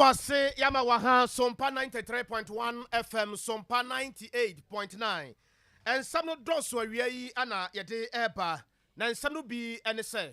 Wase yama waha Sompa 93.1 FM, Sompa 98.9. Nsɛm no dɔɔso awia yi ana yɛde ɛreba, na nsɛm no bi ne sɛ.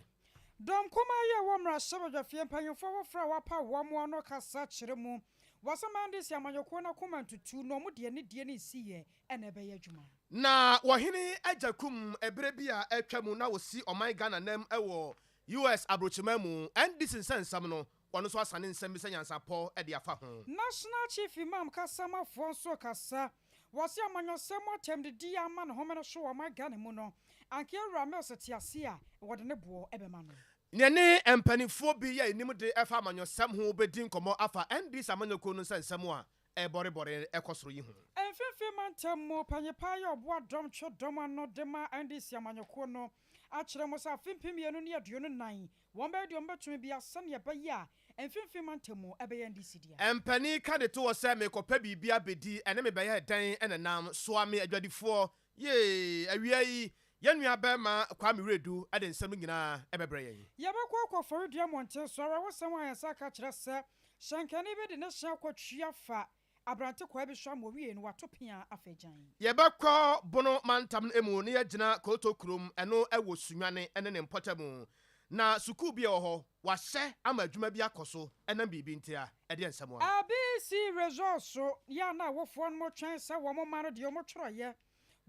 Dɔm kumaa yi a ɛwɔ mmarahyɛbadwafie mpanyimfoɔ foforɔ a wɔapaw wɔn ano kasa kyerɛ mu wɔ sɛ Mandisi amanyɔkuo no akoma ntutu na wɔn de anidie ne nsiyɛ na ɛbɛyɛ adwuma. Na Ɔhene Agyakum ɛberɛ bi a atwa mu na ɔsi ɔman Ghana nam wɔ US abrokyiman mu, NDC nsɛnsɛm no, ɔno nso asane nsɛm bi sɛ nyansapɔ de afa ho. National Chief Imam kasamafoɔ nso kasa wɔ se amanyɔsɛm mu atɛmdidi a ama ne homene so wɔ ɔman Ghana mu no, anka Awura Mills te ase a, wɔde ne boɔ bɛma no. Yɛne mpaninfoɔ bi a yɛnim de fa amanyɔsɛm ho bɛdi nkɔmmɔ afa NDC amanyɔkuo no nsɛnsɛm a ɛrebɔrebɔre kɔ soro yi ho. Mfimfini mantam mu panyin paa yi a ɔboa dɔm twe dɔm ano de ma NDC amanyɔkuo no akyerɛ mu sɛ afe 2024 wɔn bɛyɛ deɛ wɔbɛtumi biara sɛdeɛ ɛbɛyɛ a mfimfini mantam mu bɛyɛ NDC dea. Mpanin ka de to hɔ sɛ merekɔpɛ biribi abɛdi ɛne me bɛyɛ dɛn na nam soa me adwadifoɔ yee awia yi yɛn nua barima Kwame Wiredu de nsɛm no nyinaa bɛbrɛ yɛn. Yɛbɛkɔ akɔ afɔredua mmɔnten so awerɛhosɛm a yɛn nsa aka kyerɛ sɛ hyɛnkani bi de ne hyɛn akɔtwi afa aberante kwaa bi so ama owiei no wato pea afa agyan. Yɛbɛkɔ Bono mantam no mu na yɛagyina Koto kurom, ɛno wɔ Sunyani ne ne mpɔtamu. Na sukuu bi a ɛwɔ hɔ, wɔahyɛ ama adwuma bi akɔ so ɛnam biribi nti a, ɛdeɛn nsɛm a? ABC results so yɛ a na awofoɔ nom twɛn sɛ wɔn mma no deɛ wɔn twerɛeɛ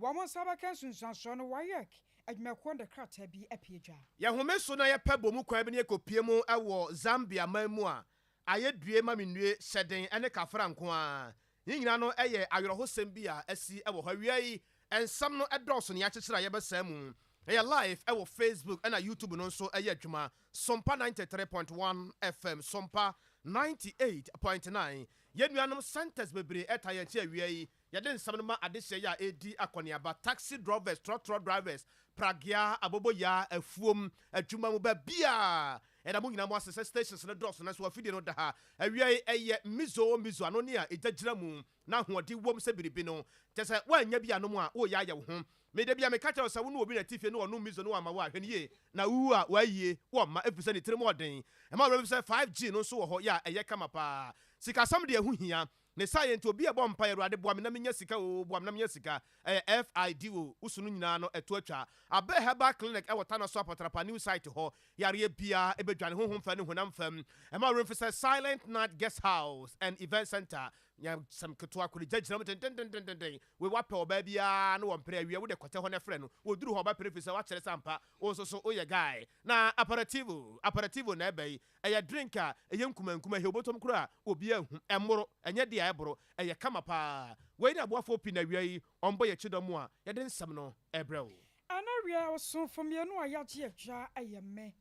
wɔn nsa bɛka nsunsuansoɔ no, WAEC adwumakuo no de krataa bi apue dwa. Yɛhome so na yɛpɛ bɔ mu kwan bi na yɛkɔpue mu wɔ Zambia man mu a, ayɛ due ma me nnue, hyɛden ne kafra nko ara. Ne nyinaa no yɛ awerɛhosɛm bi a asi wɔ hɔ. Awia yi, nsɛm no dɔɔso na yɛakyekyere a yɛbɛsaa mu. Ɛyɛ live wɔ Facebook ɛna YouTube no nso yɛ adwuma. Sompa 93.1 FM, Sompa 98.9. Yɛn nuanom centers bebree ɛta yɛn akyi awia yi. Yɛde nsɛm no ma adehyeɛ yi a ɛredi akɔneaba, taxi drovers, trɔtrɔ drivers, pragea, aboboyaa, afuom, adwuma mu, baabiara. Yɛda mo nyinaa mo ase sɛ stations no dɔɔso nanso afidie no da ha. Awia yi ɛyɛ mizo mizo ano ne a egya gyina mu na ahoɔden wom sɛ biribi no. Kyerɛ sɛ woannya bi anom a woreyɛ ayɛ wo ho. Me da biara meka kyerɛ wo sɛ wo ne obi na ɛte fie na ɔnom mizo na wamma wo a, hwɛ no yie na wuwu a w'ayie wɔmma ɛfiri sɛ ne tirim ɔden. Ɛma wo werɛ fi sɛ 5G no nso wɔ hɔ yɛ a ɛyɛ kama paa. Sikasɛm deɛ ɛho hia. Ne saa yɛ nti obi a ɛbɔ mpaeɛ Awurade boa me na menya sika oo boa me na menya sika ɛyɛ FIDO wo su no nyinaa no ɛto atwa Abɛ Herbal Clinic ɛwɔ Tanaso Apatrapa new site hɔ yareɛ biara ɛbɛdwane honhom fam ne honam fam ɛma wo werɛ mfi sɛ Silent Night Guest House and Event Center nya sɛm ketewa koro gya gyina mu dendendendenden wei wapɛ ɔbaa biara na wɔmpere awia wode kɔtɛ hɔ na ɛfrɛ no wɔduru hɔ ɔbɛpere firi sɛ wakyerɛ sɛ ampa wo nso so woyɛ guy na Aperitivo Aperitivo na ɛba yi Ɛyɛ drink a ɛyɛ nkumankuma, ɛhɛ obotom koraa a obiara nhu, ɛmmoro, ɛnyɛ deɛ a ɛboro, ɛyɛ kama paa. Wei ne aboafoɔ pii na awia yi wɔbɔ yɛn kyidɔm a yɛde nsɛm no rebrɛ wo. Ɛna awia ɔsomfo mmienu a yɛagye adwa yɛ me,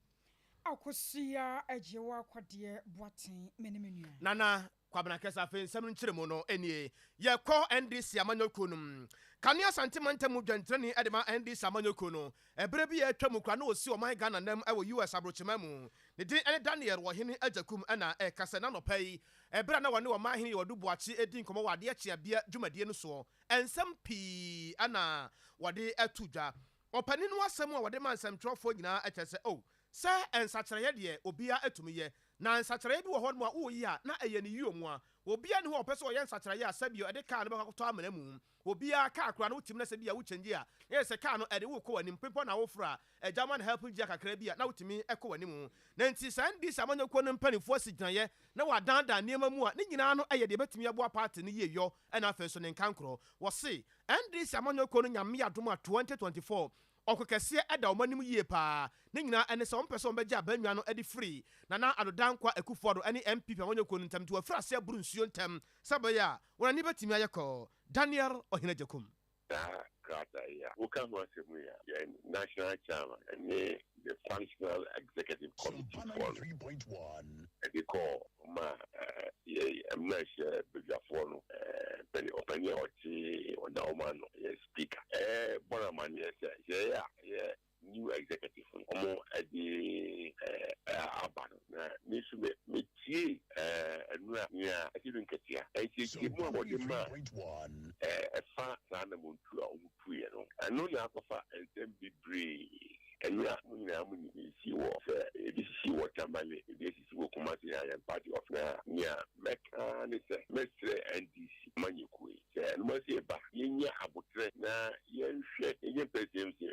Akosua Agyewa Kwadeɛ Boateng, me ne me nua. Nana Kwabena Kɛse Afei nsɛm no nkyerɛmu no nie, Yɛkɔ NDC amanyɔkuo no mu. Kane Asante mantam mu dwantirani de ma NDC amanyɔkuo no. Ɛberɛ bi a atwa mu koraa na ɔsi ɔman Ghana nam wɔ US abrokyeman mu. Ne din ne Daniel Ɔhene Agyakum na ɛka sɛ n'anɔpa yi ɛberɛ a na wɔne Ɔmanhene Ɔdu Boakye redi nkɔmmɔ wɔ adeɛ kyeabea dwumadie no soɔ, nsɛm pii na wɔde ato dwa. Ɔpanin no asɛm a wɔde ma nsɛmtwerɛfoɔ nyinaa kyerɛ sɛ oh, sɛ nsakyeraeɛ deɛ obiara tumi yɛ, Na nsakyeraeɛ bi wɔ hɔ nom a woreyi a na ɛyɛ ne yio mua. Obiara nni hɔ a ɔpɛ sɛ ɔyɛ nsakyeraeɛ a sɛbio ɛde kaa no bɛkɔ akɔtɔ amena mu. Obiara, kaa koraa no wotumi na sɛ bi a wo change a, na yɛ sɛ kaa no ɛde wo rekɔ w'anim, bepɔ na woforo a, agya ma no helping gear kakra bi a na wotumi kɔ w'anim. Na nti saa NDC amanyɔkuo no mpaninfoɔ asi gyinaeɛ na wɔadaadaa nneɛma mu a ne nyinaa no ɛyɛ deɛ ɛbɛtumi aboa party no yie yɔ ɛna afei nso ne nkankorɔ. Wɔse NDC amanyɔkuo no Nyame adom a 2024 Ɔko kɛseɛ da wɔn anim yie paa. Ne nyinaa ɛne sɛ wɔn pɛ sɛ wɔn bɛgye abannwa no de firi Nana Addo Dankwa Akuffo Addo ne NPP amanyɔkuo no ntam nti wɔafiri aseɛ aboro nsuo ntɛm sɛ ɛbɛyɛ a wɔn ani bɛtumi ayɛ kɔɔ. Daniel Ohene Agyekum. Saa krataa yi a woka ho asɛm yi a yɛn National Chairman ne the Functional Executive Committee foɔ no de kɔɔ ɔma yɛn mmarahyɛ badwafoɔ no ɔpanin a ɔte ɔda wɔn ano yɛ Speaker bɔ no amanneɛ sɛ nhyehyɛeɛ a ɛyɛ new executive no wɔde aba no, na me nso metiee ɛno a nea ɛte no nkatia. Nkyerɛkyerɛmu a wɔde maa ɛfa saa anammɔntuo a wɔtuiɛ no, ɛno na akɔfa nsɛm bebree. Ɛno a mo nyinaa monim, ɛsii wɔ sɛ ebi sisii wɔ Tamale, ebi asisi. Wɔ Kumasi ha, yɛn party office. Na nea mɛka ara ne sɛ, mɛsrɛ NDC amanyɔkuo yi sɛ ɛnomasie ba, yɛnya aboterɛ na yɛnhwɛ, yɛnyɛ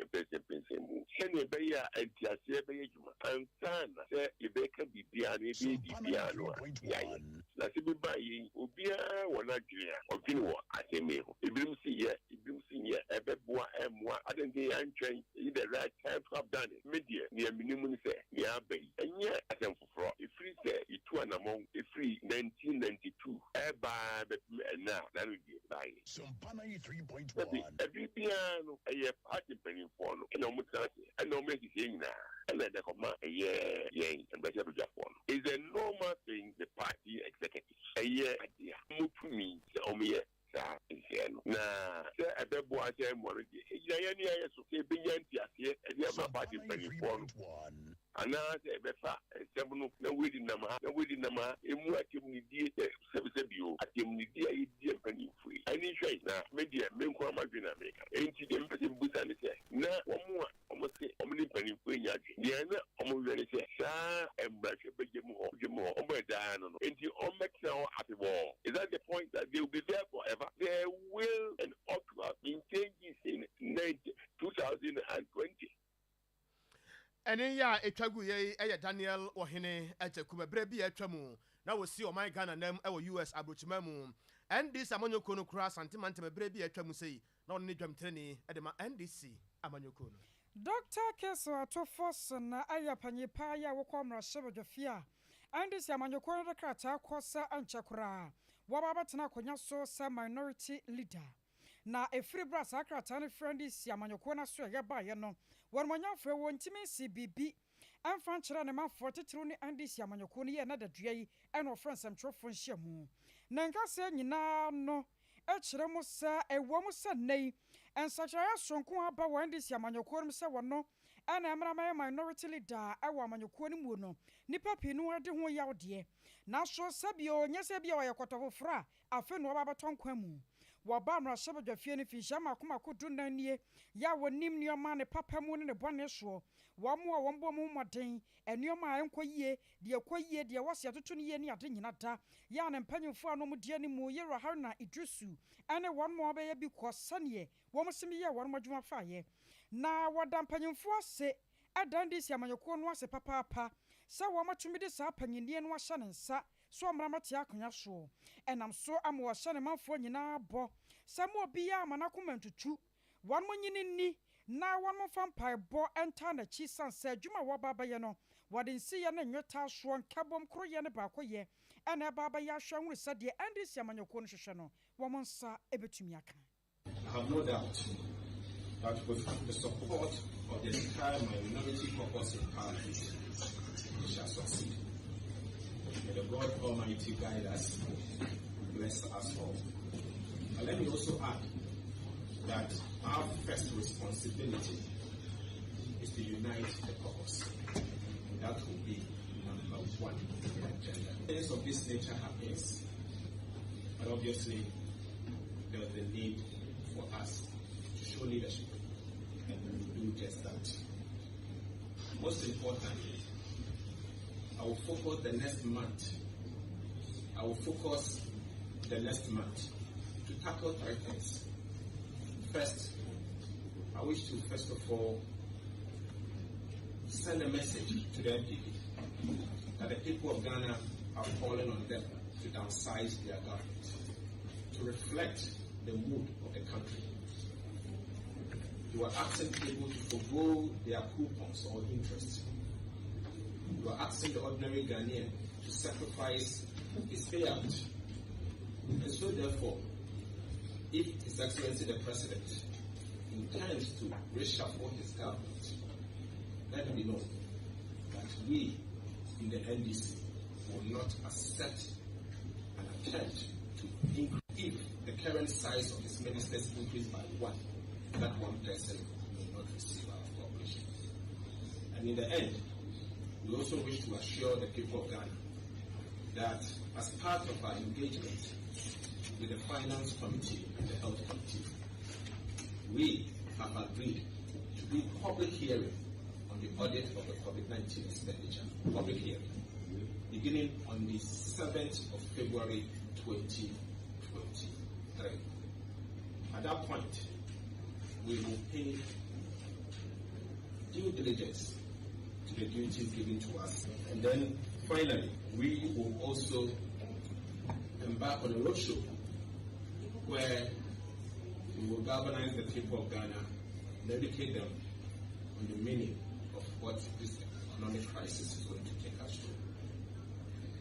mpɛnsɛmpɛnsɛmu sɛnea ɛbɛyɛ a nteaseɛ bɛyɛ adwuma ansa na sɛ yɛbɛka biribiara no, yɛbɛyɛ biribiara no a, yɛayɛ. Na sɛ bi ba yei, obiara wɔ n'adwene a ɔdwene wɔ asɛm yi ho. Ebinom se yɛ, ebinom se nyɛ, ɛbɛboa, ɛmmoa, adɛn nti yɛantwɛn, is it the right time to have done it? Me deɛ, nea menim ne sɛ, nea aba yi, ɛnyɛ asɛm foforɔ. Ɛfiri sɛ yɛtu anammɔn firi 1992 ɛreba ara bɛpem ɛnnɛ a n'ano die baeɛ. Dabi, ɛbere biara no, ɛyɛ party mpanimfoɔ no na wɔtena ase na wɔyɛ nhyehyɛe nyinaa na ɛde kɔma ɛyɛ yɛn mmarahyɛbadwafoɔ no. It's a normal thing the party executives ɛyɛ adeɛ a wɔtumi sɛ wɔyɛ saa nhyehyɛe no. Na sɛ ɛbɛboa sɛ ɛmmoa no deɛ, ɛgyina yɛn ne yɛn so sɛ yɛbɛnya nteaseɛ de ama party mpanimfoɔ no anaasɛ yɛbɛfa nsɛm no na wei nam ha na wei nam ha, emu atɛmnidie sɛ sɛbisɛbi o, atɛmnidie a yɛdi mpanimfoɔ yi ani hwɛ. Na me deɛ, me nko ara m'adwene na meka. Enti deɛ mepɛ sɛ mebisa ne sɛ, na wɔn a wɔse wɔn ne mpanimfoɔ yi nya adwene, deɛ na wɔhwehwɛ ne sɛ saa mmarahyɛbadwa mu hɔ dwam hɔ wɔbɛyɛ daa no no, enti wɔmmɛtena hɔ afebɔɔ? Is that the point, that they will be there forever? There will and ought to have been changes in 2020. Ɛnne yi a ɛtwa guiɛ yi yɛ Daniel Ɔhene Agyakum. Ɛberɛ bi a atwa mu na wɔsi ɔman Ghana nam wɔ US abrokyiman mu. NDC amanyɔkuo no kura Asante mantam ɛberɛ bi a atwa mu sei na ɔno ne dwamtirani de ma NDC amanyɔkuo no. Dɔkta Cassiel Ato Forson na ɛyɛ panyin paa yi a wokɔ mmarahyɛbadwafie a NDC amanyɔkuo no de krataa kɔ sɛ ɛnkyɛ koraa wɔba abɛtena akonnwa so sɛ Minority Leader. Na ɛfiri berɛ a saa krataa no firi NDC amanyɔkuo no aso a ɛyɛ baeɛ no, wɔn mɔnyamfoɔ wɔntumi nsi biribi ɛmfa nkyerɛ ne manfoɔ titiriw ne NDC amanyɔkuo no yɛ na dadua yi ɛna ɔfrɛ nsɛmtwerɛfoɔ nhyiamu. Na nkasɛɛ nyinaa no ɛkyerɛ mu sɛ ɛwɔ mu sɛ nnɛ yi nsakyerɛeɛ sononko aba wɔ NDC amanyɔkuo no mu sɛ wɔno ɛna mmara mɛyɛ minority leader ɛwɔ amanyɔkuo no mu no, nipa pii no de ho yaw deɛ, nanso sɛbio nyɛ sɛ bia ɔyɛ kɔtɔ foforɔ a afei na wɔba abɛtɔ nkwa mu. Wɔba mmarahyɛbadwafie no mfinhyia mako mako 14 nie yɛ a wɔnim nneɛma ne papa mu ne ne bɔne soɔ. Wɔn a wɔn bɔ mu mmɔden, nneɛma a ɛnkɔ yie deɛ, ɛkɔ yie deɛ, wɔsi atoto no yie ne ade nyina da yɛ a ne mpanyinfoɔ a wɔn di anim, yɛwura Haruna Idrisu ɛne wɔn mo bɛyɛ bi kɔ sɛneɛ wɔn si yɛ wɔn adwuma faayɛ. Na wɔda mpanyinfoɔ ase, ɛdan de si amanyɔkuo no ase papaapa sɛ wɔn atumi de saa panyinnie no ahyɛ ne nsa so ɔmmra mɛte akonnwa soɔ. Ɛnam so ama wɔhyɛ ne manfoɔ nyinaa bɔ sɛ mo obiara ama n'akoma ntutu wɔn mo nyini nni na wɔn mo mfa mpaebɔ ntaa n'akyi, san sɛ adwuma a wɔba abɛyɛ no, wɔde nsiyɛ ne nweta soɔ, nkabom koroyɛ ne baakoyɛ ɛna ɛba abɛyɛ ahwɛ ahunu sɛ deɛ NDC amanyɔkuo no hwehwɛ no, wɔn nsa ɛbɛtumi aka. I have no doubt that with the support of the entire minority caucus in Parliament, we shall succeed. May the God Almighty guide us, bless us all. But let me also add that our first responsibility is to unite the caucus. And that will be number one on the agenda. Things of this nature happens, but obviously there is the need for us to show leadership, and we will do just that. Most importantly, I will focus the next month. I will focus the next month to tackle three things. First, I wish to first of all send a message to the NPP that the people of Ghana are calling on them to downsize their government, to reflect the mood of the country. You are asking people to forgo their coupons or interest. You are asking the ordinary Ghanaian to sacrifice his payout. And so therefore, if His Excellency the President intends to reshuffle his government, let him be known that we in the NDC will not accept an attempt to increase. If the current size of his ministers increase by one, that one person may not receive our cooperation. And in the end, we also wish to assure the people of Ghana that as part of our engagement with the Finance Committee and the Health Committee, we have agreed to do public hearing on the audit of the COVID-19 expenditure. Public hearing. beginning on the 7th of February 2023. At that point, we will pay due diligence to the duties given to us. And then finally, we will also embark on a roadshow where we will galvanize the people of Ghana and educate them on the meaning of what this economic crisis is going to take us through.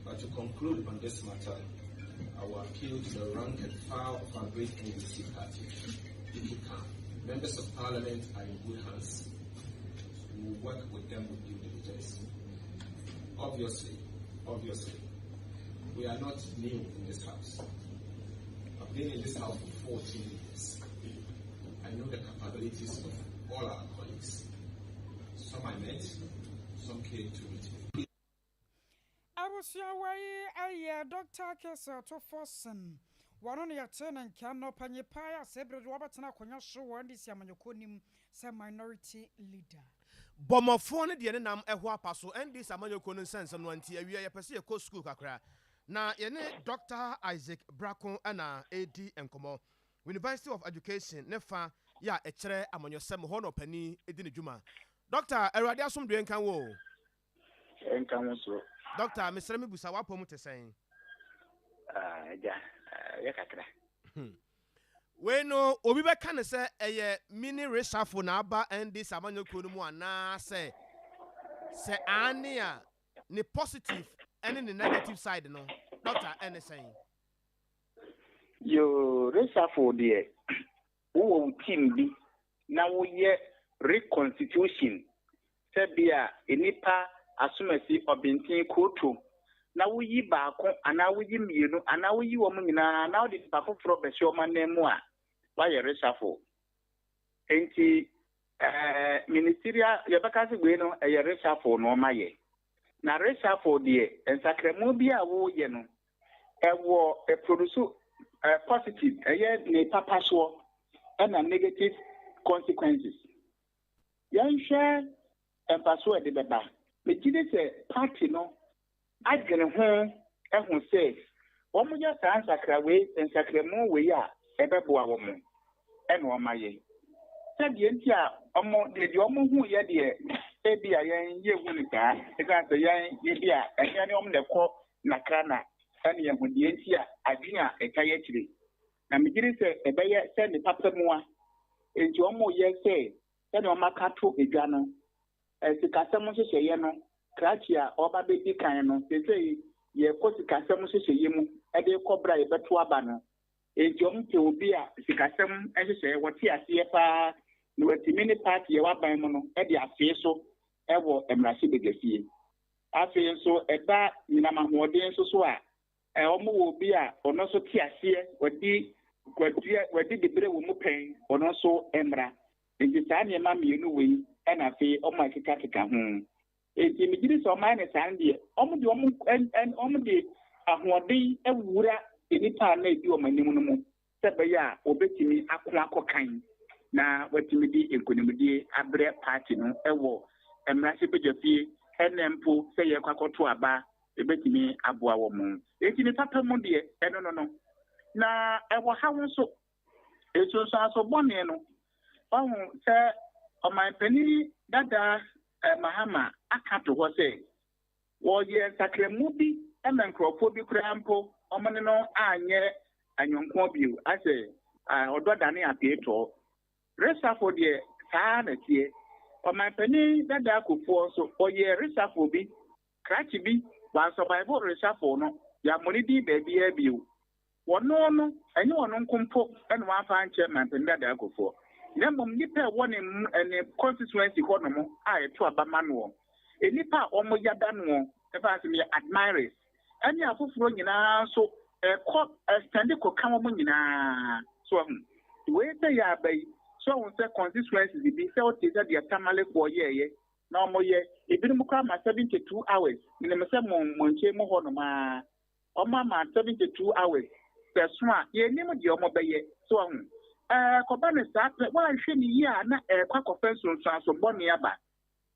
But to conclude on this matter, I will appeal to the rank and file of our great NDC party. If you can, members of parliament are in good hands. We will work with them with due diligence. Obviously, obviously, we are not new in this house. I've been in this house for 14 years. I know the capabilities of all our colleagues. Some I met, some came to meet me. Abusua wei yɛ Dɔkta Cassiel Ato Forson. Wɔno na yɛtee ne nka no panyin paa a sɛ bere de wɔbɛtena akonnwa so wɔ NDC amanyɔkuo nim sɛ minority leader. Bɔmmɔfoɔ no deɛ ne nam ɛho apa so NDC amanyɔkuo no nsɛnsɛm no nti awia yɛpɛ sɛ yɛkɔ sukuu kakra na yɛne Dr Isaac Brako ɛna ɛredi nkɔmmɔ. University of Education ne fa yɛ a ɛkyerɛ amanyɔsɛm hɔ na ɔpanin di ne dwuma. Dr, Awurade asomdwoe nka wo o. Ɛnka ho so. Dr, mesrɛ me busa w'apɔ mu te sɛn? Ah, agya, yɛ kakra. Wei no, obi bɛka no sɛ ɛyɛ mini reshuffle na aba NDC amanyɔkuo no mu anaasɛ sɛ aane a, ne positive ne ne negative side no, Doctor, ɛne sɛn? Yoo, reshuffle deɛ, wowɔ wo team bi na woyɛ reconstitution sɛ bia nnipa asomasi ɔbenten kooto na woyi baako anaa woyi mmienu anaa woyi wɔn nyinaa na wode nipa foforɔ bɛhyɛ wɔn anan mu a, woayɛ reshuffle. Enti ɛɛ ministerial yɛbɛka sɛ wei no ɛyɛ reshuffle na wɔayɛ. Na reshuffle deɛ nsakramu bi a woyɛ no ɛwɔ ɛproduce positive ɛyɛ ne papa soɔ ɛna negative consequences. Yɛnhwɛ mfasoɔ a ɛde bɛba. Megye di sɛ party no adwene ho ɛho sɛ wɔyɛ saa nsakra wei nsakramu wei a ɛbɛboa wɔn ɛna wɔn ayɛ. Sɛdeɛ nti a wɔn deɛ deɛ wɔn hu yɛ deɛ ebi a yɛn yɛhu no saa ɛsan sɛ yɛn ebi a ɛnyɛ ne wɔn na ɛkɔ nakra na ɛne yɛn ho deɛ nti a adwene a ɛka yɛ akyire. Na megye di sɛ ɛbɛyɛ sɛ ne papa mu a nti wɔn yɛ sɛ sɛdeɛ wɔn aka to edwa no sikasɛm nhyehyɛeɛ no krakye a ɔba bɛdi kan no seesei yɛkɔ sikasɛm nhyehyɛeɛ mu ɛde kɔ bere a yɛbɛto aba no nti wɔn pɛ obi a sikasɛm nhyehyɛeɛ wɔte aseɛ paa na wɔatumi ne party a waban mu no ɛde afee so ɛwɔ mmarahyɛbadwafie. Afei nso ɛba nyinam ahoɔden nso so a wɔn wɔ obi a ɔno nso te aseɛ wɔde wɔde dibere wɔ mu pɛn ɔno nso mmra. Nti saa nneɛma mmienu wei ɛna afei wɔn akekakeka ho. Nti megye di sɛ wɔn ayɛ ne saa no deɛ wɔn de wɔn wɔn de ahoɔden awura nnipa a na edi wɔn anim no mu sɛ ɛbɛyɛ a wɔbɛtumi ako akɔ kan na wɔatumi de nkonimdie abrɛ party no ɛwɔ mmarahyɛbadwafie ɛnɛ mpo sɛ yɛkɔ akɔto aba ebɛtumi aboa wɔn. Eti ne papa mu deɛ ɛno no na ɛwɔ ha nso nsunsuanso bɔne no ɔho sɛ ɔmanpanin dada Mahama aka to hɔ sɛ wɔyɛ nsakramu bi ɛma nkurɔfoɔ bi koraa mpo ɔmo ne no anyɛ anyɔnko bio asɛ ɔdɔ dane apeetɔɔ. Reshuffle deɛ saa na teɛ. Ɔmanpanin dada Kufuor nso ɔyɛ reshuffle bi krakye bi wansɔbaevo reshuffle no yɛammɔ ne din baabiara bio. Wɔno no ɛnyɛ wɔno nko mpo ɛna wɔamfa ankyɛ manpanin dada Kufuor na mmom nnipa a ɛwɔ ne constituency hɔnom a ɛto aba ma noɔ nnipa a wɔn yada noɔ ɛfa sɛ yɛ admirers ɛne afoforɔ nyinaa nso ɛkɔ extend kɔka wɔn nyinaa so ɔho wei sɛ yɛ aba yi so ɔho sɛ constituencies bi sɛ ɔte sɛ deɛ Tamalefoɔ yɛɛyɛ na wɔyɛ ebinom koraa ma 72 hours menim sɛ mo nkyɛn mu hɔnom a wɔn ama 72 hours sɛ so a yɛnim deɛ wɔn bɛyɛ so ɔho kɔba ne saa pɛ wɔanhwɛ ne yie a na ɛɛkɔ akɔfɛ nsonsanso bɔne aba.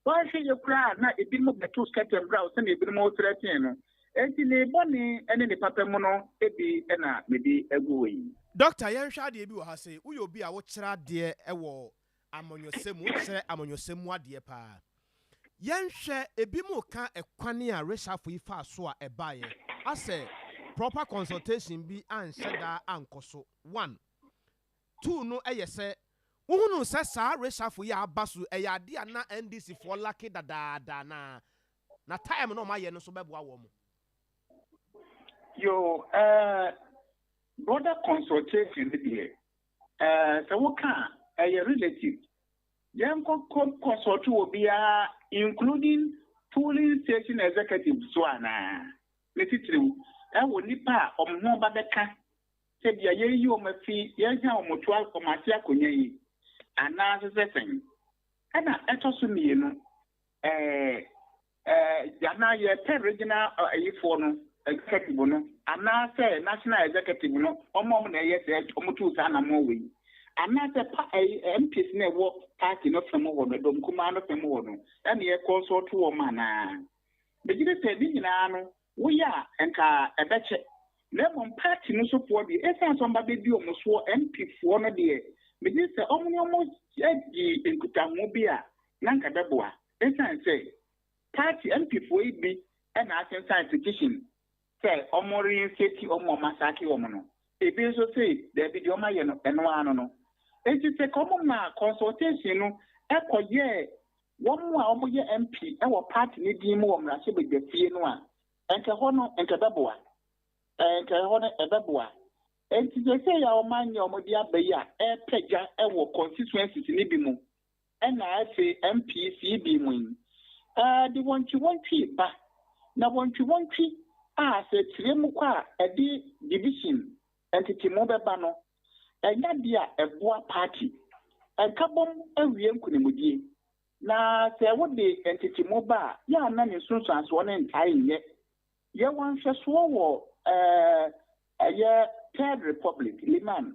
Wɔanhwɛ yɛ koraa na ebinom bɛto skirt and blouse sɛnea ebinom threaten no. Enti ne bɔne ne ne papa mu no bi na mede agu hɔ yi. Doctor, yɛnhwɛ adeɛ bi wɔ ha sei, woyɛ obi a wokyerɛ adeɛ wɔ amanyɔsɛm mu, wokyerɛ amanyɔsɛm mu adeɛ paa. Yɛnhwɛ, ebinom reka ɛkwan a reshuffle yi faa so a ɛbaeɛ, asɛ proper consultation bi anhyɛ da ankɔ so, one. Two no yɛ sɛ, wohunuu sɛ saa reshuffle yi a aba so ɛyɛ adeɛ a na NDC foɔ lacke dadaada anaa? Na time no a wɔayɛ no nso bɛboa wɔn? Yoo eh, broader consultation no deɛ eh, sɛ woka a ɛyɛ relative. Yɛnkɔ kɔ consult obiara including polling station executives so anaa? Ne titiriw ɛwɔ nnipa a wɔn ho ba bɛka sɛ bia yɛreyi wɔn afi yɛrehia wɔn to wɔn ase akonnwa yi anaasɛ sɛ sɛn. Ɛna ɛtɔ so mmienu, ɛɛ ɛɛ anaa yɛpɛ regional ayifoɔ no executive no anaasɛ national executive no, wɔn a wɔn na ɛyɛ sɛ wɔn tu saa anamɔ wɔ yi, anaasɛ pa ɛyi MPs na ɛwɔ party no fam hɔ no, dɔm kumaa no fam hɔ no, ɛna yɛ consult wɔn anaa. Megye di sɛ ne nyinaa no woyɛ a nka ɛbɛkyɛ. Na mmom party no sofoɔ deɛ, ɛsiane sɛ wɔn ba bɛdi wɔn soɔ, MP foɔ no deɛ, megye di sɛ wɔn ne wɔn adi nkutaho bi a na nka ɛbɛboa. Ɛsiane sɛ party MP foɔ yi bi na asensan petition sɛ wɔn reinstate wɔn a wɔn asake wɔn no, ebi nso se daabi, deɛ wɔn ayɛ no ɛno ara no no. Enti sɛ ka wɔn maa consultation no ɛkɔyɛɛ wɔn a wɔyɛ MP wɔ party no din mu wɔ mmarahyɛbadwafie no a, nka ɛhɔ no nka ɛbɛboa. Ɛɛ nka ɛhɔ no ɛbɛboa. Enti seesei a wɔn anyɛ wɔn de aba yi a ɛrepɛ gya wɔ constituencies no bi mu, ɛna afei MPs yi bi mu yi, ɛɛ de wɔntwiwɔntwi ba. Na wɔntwiwɔntwi a sɛ tire mu kɔ a ɛde division ntetemu bɛba no, ɛnyɛ adeɛ a ɛboa party. Nkabom awie nkonimdie. Na sɛ wode ntetemu ba a, yɛ a na ne nsunsuansoɔ no ntae nyɛ. Yɛwɔ nhwɛsoɔ wɔ ɛɛ ɛyɛ Third Republic, Limann.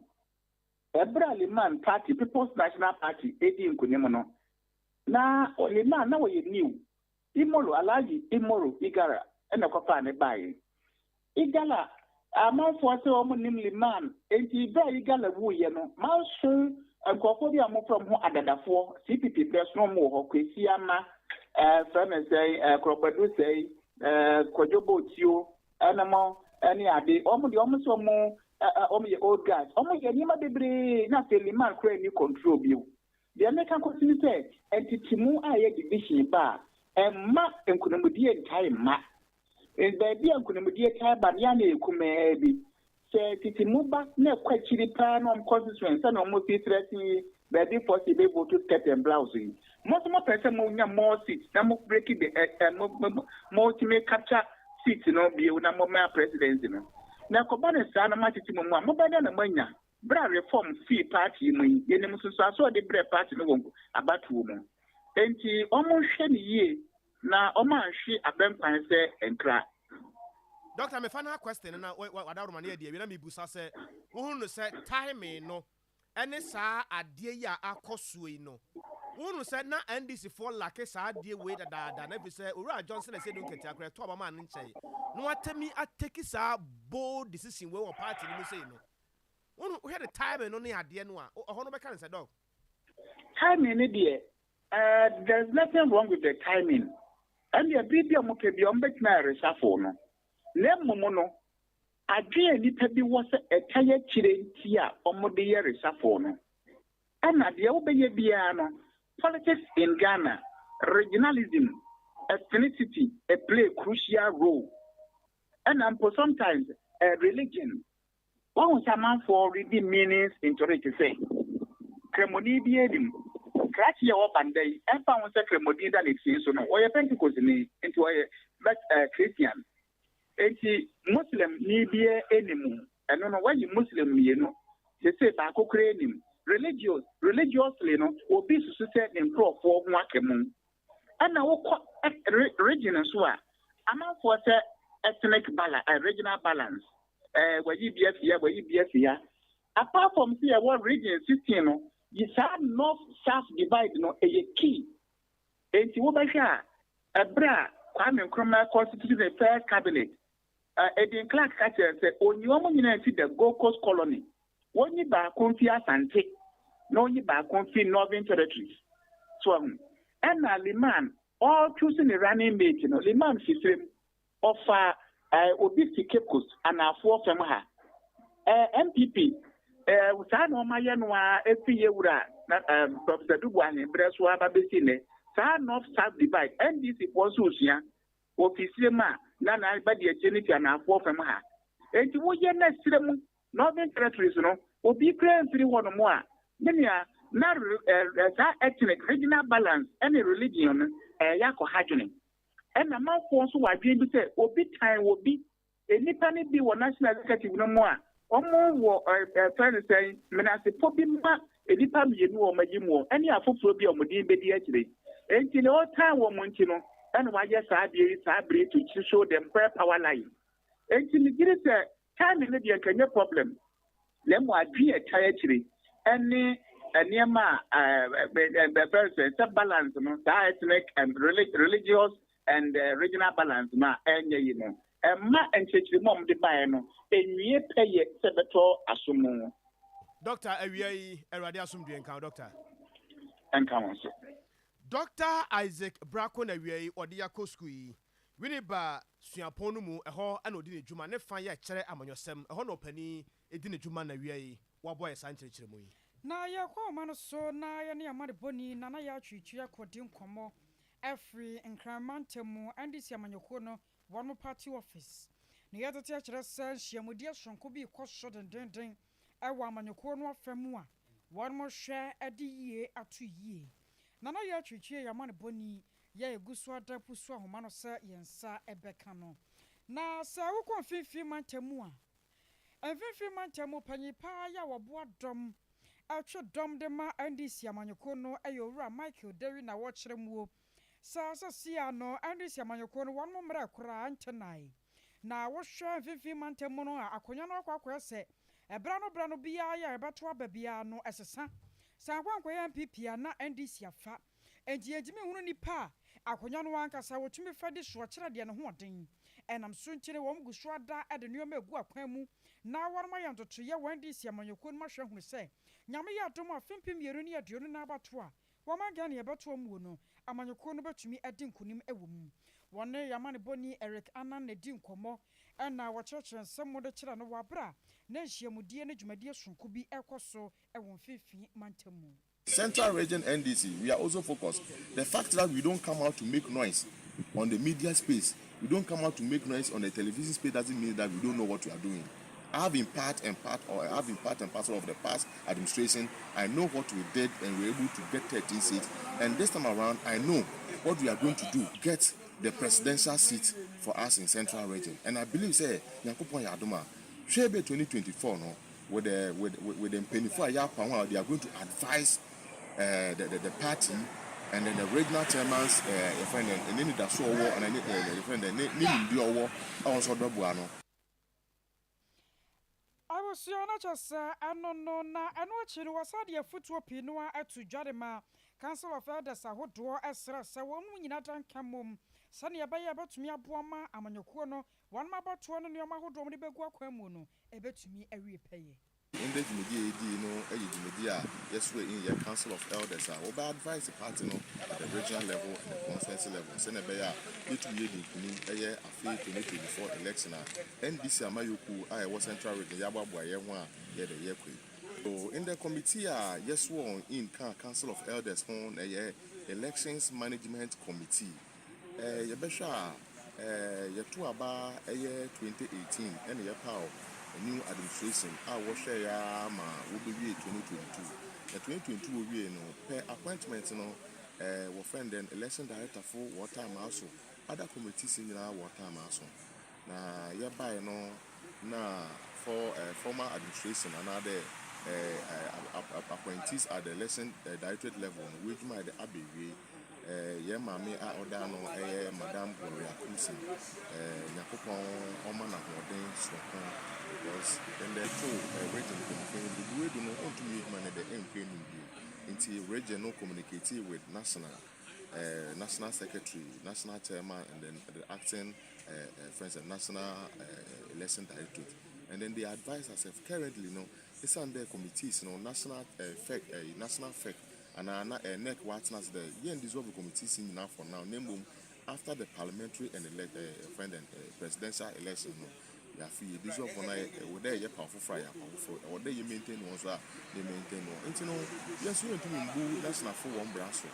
Ɛberɛ a Limann party, People's National Party, redi nkonim no, na Limann na ɔyɛ new. Imoro, Alhaji Imoro Igara na ɛkɔfaa no baeɛ. Igala, amanfoɔ sɛ wɔn nnim Limann, enti berɛ a Igala wuiɛ no, manso nkurɔfoɔ bi a wɔfrɛ wɔn ho adadafoɔ, CPP berɛ so na wɔn wɔ hɔ, Kwesi Ama, ɛɛ frɛ no sɛn, ɛɛ Korɔkwadu sɛe, ɛɛ Kwadwo Botuo, ɛnom ɛne ade. Wɔn deɛ wɔn sɛ wɔn ɛɛ wɔn yɛ old guys. Wɔn yɛ nneɛma bebree na afei Limann koraa nni control bio. Deɛ meka kɔsi ne sɛ, ntetemu a ɛyɛ division ba a, ɛmma nkonimdie ntae mma. Baabi a nkonimdie tae ba no, yɛ a na ɛyɛ kumaa bi. Sɛ ntetemu ba na ɛkɔ akyiri paa na wɔn constituents sɛdeɛ wɔn si threaten yi, baabi foɔ sɛ yɛbɛ vote skirt and blouse yi, mo nso mopɛ sɛ monya more seats na mo break the ɛ ɛ mo mo motumi capture seats no bio na mo ma presidency no. Na ɛkɔba no saa na moatete mo mu a, mobɛyɛ dɛn na moanya? Bere a Reform fii party yi mu yi, yenim nsunsuanso a ɔde brɛɛ party no wɔ abatoɔ mu. Enti wɔnhwɛ no yie na wɔanhwe abɛnkwan sɛ nkra. Doctor me final question no na wadaworoma no yɛ deɛ awie na mebusa sɛ wohunu no sɛ timing no ɛne saa adeɛ yi a akɔ soɔ yi no wohunu sɛ na NDC foɔ lacke saa adeɛ wei dadaada na ɛfiri sɛ Owura Johnson Asiedu Nketia koraa ɛto aba maa no nkyɛe na watumi atake saa bold decision wei wɔ party no mu sei no. Wo hwɛ ne timing no ne adeɛ no a, ɛhɔ no bɛka no sɛ dɔg. Timing no deɛ, eh, there's nothing wrong with the timing. Ɛndeɛ bere bi a wɔpɛ biara wɔbɛtumi ayɛ reshuffle no. Na mmom no, adwene a nnipa bi wɔ sɛ ɛtae akyire nti a wɔde yɛ reshuffle no. Ɛna deɛ wobɛyɛ biara no, politics in Ghana, regionalism, ethnicity play crucial role. Ɛna mpo sometimes eh, religion. Woahu sɛ amanfoɔ redi meanings into it sɛ Kramoni biara nim. Krakye a ɔba ndɛ yi, ɛmfa ho sɛ Kramoni da ne tiri so no, ɔyɛ Pentekostni, nti ɔyɛ Mɛt ɛɛ Christian. Enti Muslimni biara nnim. Ɛno no, woayi Muslim mmienu, seesei baako koraa nnim. Religious, religiously no, obi susu sɛ ne nkorɔfoɔ ho aka mu. Ɛna wokɔ region nso a, amanfoɔ sɛ ethnic balance, eh, regional balance, eh, wayi bi afi ha, wayi bi afi ha. Apart from sɛ yɛwɔ region 16 no, saa north south divide no ɛyɛ key. Enti wobɛhwɛ a, ɛberɛ a Kwame Nkrumah constituted the first cabinet, Edwin Clark ka kyerɛɛ sɛ onyi wɔn nyinaa mfi the Gold Coast Colony, wonyi baako mfi Asante na onyi baako mfi Northern Territories. So wahu? Ɛna Limann ɔrechoose ne running mate no, Limann fi serem, ɔfa obi fi Cape Coast, anaafoɔ fam ha. NPP, saa na wɔayɛ no ara efi yɛwura na Professor Adu Boahen berɛ so aba bɛsi nnɛ. Saa North-South divide, NDC foɔ nso resua. Ofi serɛ mu a, na n'abadiakyire no fi anaafoɔ fam ha. Enti woyɛ na serɛ mu, Northern Territories no, obi koraa mfiri hɔnom a, me nua, na saa ethnic, regional balance ne religion no, ɛreyɛ akɔha dwene. Ɛna amanfoɔ nso wɔ adwene bi sɛ obi tan obi. Nnipa no bi wɔ National Executive no mu a, wɔwɔ yɛfrɛ no sɛn, menasepɔ bi ma nnipa mmienu a wɔayi mu ne afoforɔ bi a wɔn din bɛdi akyire. Enti nea ɔtan wɔn nti no, ɛna wayɛ saa adeɛ yi saa bere yi to show them where power lies. Enti megye di sɛ timing no deɛ nka ɛnyɛ problem, na mmom adwene a ɛtae akyire ne nneɛma a yɛfrɛ no sɛn, sɛ balance no, saa ethnic and religious and regional balance no a ɛnyɛ yi no, ɛmma nkyerɛkyerɛmu a wɔde baeɛ no nwie pɛyɛ sɛ ɛbɛtɔ aso mu. Doctor awia yi awurade asomdwie nka wo doctor. Ɛnka wo nso. Doctor Isaac Brako na awia yi ɔde yakɔ sukuu yi. Winneba suapɔn no mu ɛhɔ na ɔdi ne dwuma ne fa yɛ kyerɛ amanyɔsɛm ɛhɔ na ɔpanin di ne dwuma na awia yi wabɔ yɛ saa nkyerɛkyerɛmu yi. Na yɛkɔ ahoma no so na yɛne amanebɔni Nana Yaa Twitwi akɔdi nkɔmmɔ afiri Nkran mantam mu NDC amanyɔkuo no wɔn party office. Na yɛtete akyerɛ sɛ nhyiamudie sononko bi rekɔ so dendeenden wɔ amanyɔkuo no afa mu a wɔhwɛ de yie ato yie. Nana Yaa Twitwi yɛ amanebɔni yɛ egu so ada pusu ahoma no sɛ yɛn nsa bɛka no. Na sɛ wokɔ Mfimfini mantam mu a, Mfimfini mantam mu panyin paa yi a wɔboa dɔm twe dɔm de ma NDC amanyɔkuo no yɛ Owura Michael Dery na wɔkyerɛ muo sɛ seesei ano NDC amanyɔkuo no wɔn mmerɛ koraa ntenae. Na wohwɛ Mfimfini mantam mu no a akonnwa no akɔ akɔyɛ sɛ ɛberɛ ano berɛ ano biara yɛ a yɛbɛto aba biara no ɛsesa. Sɛ ankɔ ankɔyɛ NPP a na NDC afa. Enti yɛntumi nhunu nnipa a akonnwa no ankasa wɔtumi fa di soɔ kyerɛ deɛ ne ho ɔden. Ɛnam so nti no wɔn gu so ada de nneɛma agu akwan mu na wɔnom ayɛ ntotoeɛ wɔ NDC amanyɔkuo no mu ahwɛ ahunu sɛ Nyame yɛ adom a afe 2024 abatoɔ a wɔman Ghana yɛbɛtoa muo no amanyɔkuo no bɛtumi adi nkunim wɔ mu. Wɔne yɛn amanebɔni Eric Annan na ɛdi nkɔmmɔ na wɔkyerɛkyerɛ nsɛm mu de kyerɛ no wɔ aberɛ a na nhyiamudie ne dwumadie sononko bi rekɔ so wɔ mfimfini mantam mu. Central Region NDC, we are also focused. The fact that we don't come out to make noise on the media space, we don't come out to make noise on the television space doesn't mean that we don't know what we are doing. I have been part and part or I have been part and parcel of the past administration. I know what we did and we were able to get 13 seats. And this time around, I know what we are going to do. Get the presidential seat for us in Central Region. And I believe, sɛ, Nyankopɔn yɛ adom a, hwɛ 2024 no, with the mpanyinfoɔ a yɛapa ho a they are going to advise the party and then the regional chairman's yɛfrɛ no ɛne nidaso ɔwɔ ɛne ne yɛfrɛ no ne ne nimdeɛ ɔwɔ a wɔn nso ɔbɛboa no. Abusua no kyɛ sɛ ɛno no na ɛno akyi no wɔsa de afotuo pii no a ɛto dwa de ma Council of Elders ahodoɔ ɛsrɛ sɛ wɔn mu nyinaa da nka mmom sɛnea ɛbɛyɛ ɛbɛtumi aboa ma amanyɔkuo no wɔn abatoɔ no nneɛma ahodoɔ wɔde bɛgu akwan mu no ɛbɛtumi awie pɛyɛ. Ndɛ dwumadi a yɛdi no yɛ dwumadi a yɛswear in yɛ Council of Elders a wɔbɛ advise party no at the regional level and the constituency level sɛnea ɛbɛyɛ a yɛtumi yɛdi nkunim ɛyɛ afei 2024 election a NDC amayɔkuo a ɛwɔ Central Region yɛaboaboa yɛn ho a yɛde yɛkɔ yi. So in the committee a yɛswear in ka Council of Elders ho na ɛyɛ Elections Management Committee. Yɛbɛhwɛ a yɛto aba ɛyɛ 2018 ɛna yɛpaw a new administration a wɔhwɛ ya ma wɔbɛwie 2022. Na 2022 wɔwie no pɛ appointment no wɔfrɛ no den election director fo wɔ time aso, other committees nyinaa wɔ time aso. Na yɛbae no na for former administration anaadɛ appointees at the election directorate level no wɔadwuma yɛde abɛwie. Yɛn maame a ɔda no ɛyɛ Madam Gloria Kumson, Nyankopɔn ɔma no ahoɔden soronko because ndɛ to region mpanyinfoɔ yi bebree edu no ɔntumi yɛ adwuma no dɛ ɛnkɔ anim bio, nti region no communicate with national secretary, national chairman and then the acting Friends National Election Directorate, and then they advise us if currently no, ɛsiane dɛ committees no, national FEC, national FEC anaa na NEC watena ase dɛ yɛn dissolve committees nyinaa for now, na mmom after the parliamentary and elect friend and presidential election no, yɛafe yɛ dissolve na ɛwɔ dɛ yɛ paw foforɔ a yɛ apaw foforɔ, ɛwɔ dɛ yɛ maintain wɔn so a yɛ maintain wɔn. Nti no, yɛn nso yɛntumi mbu national fo wɔn bra so.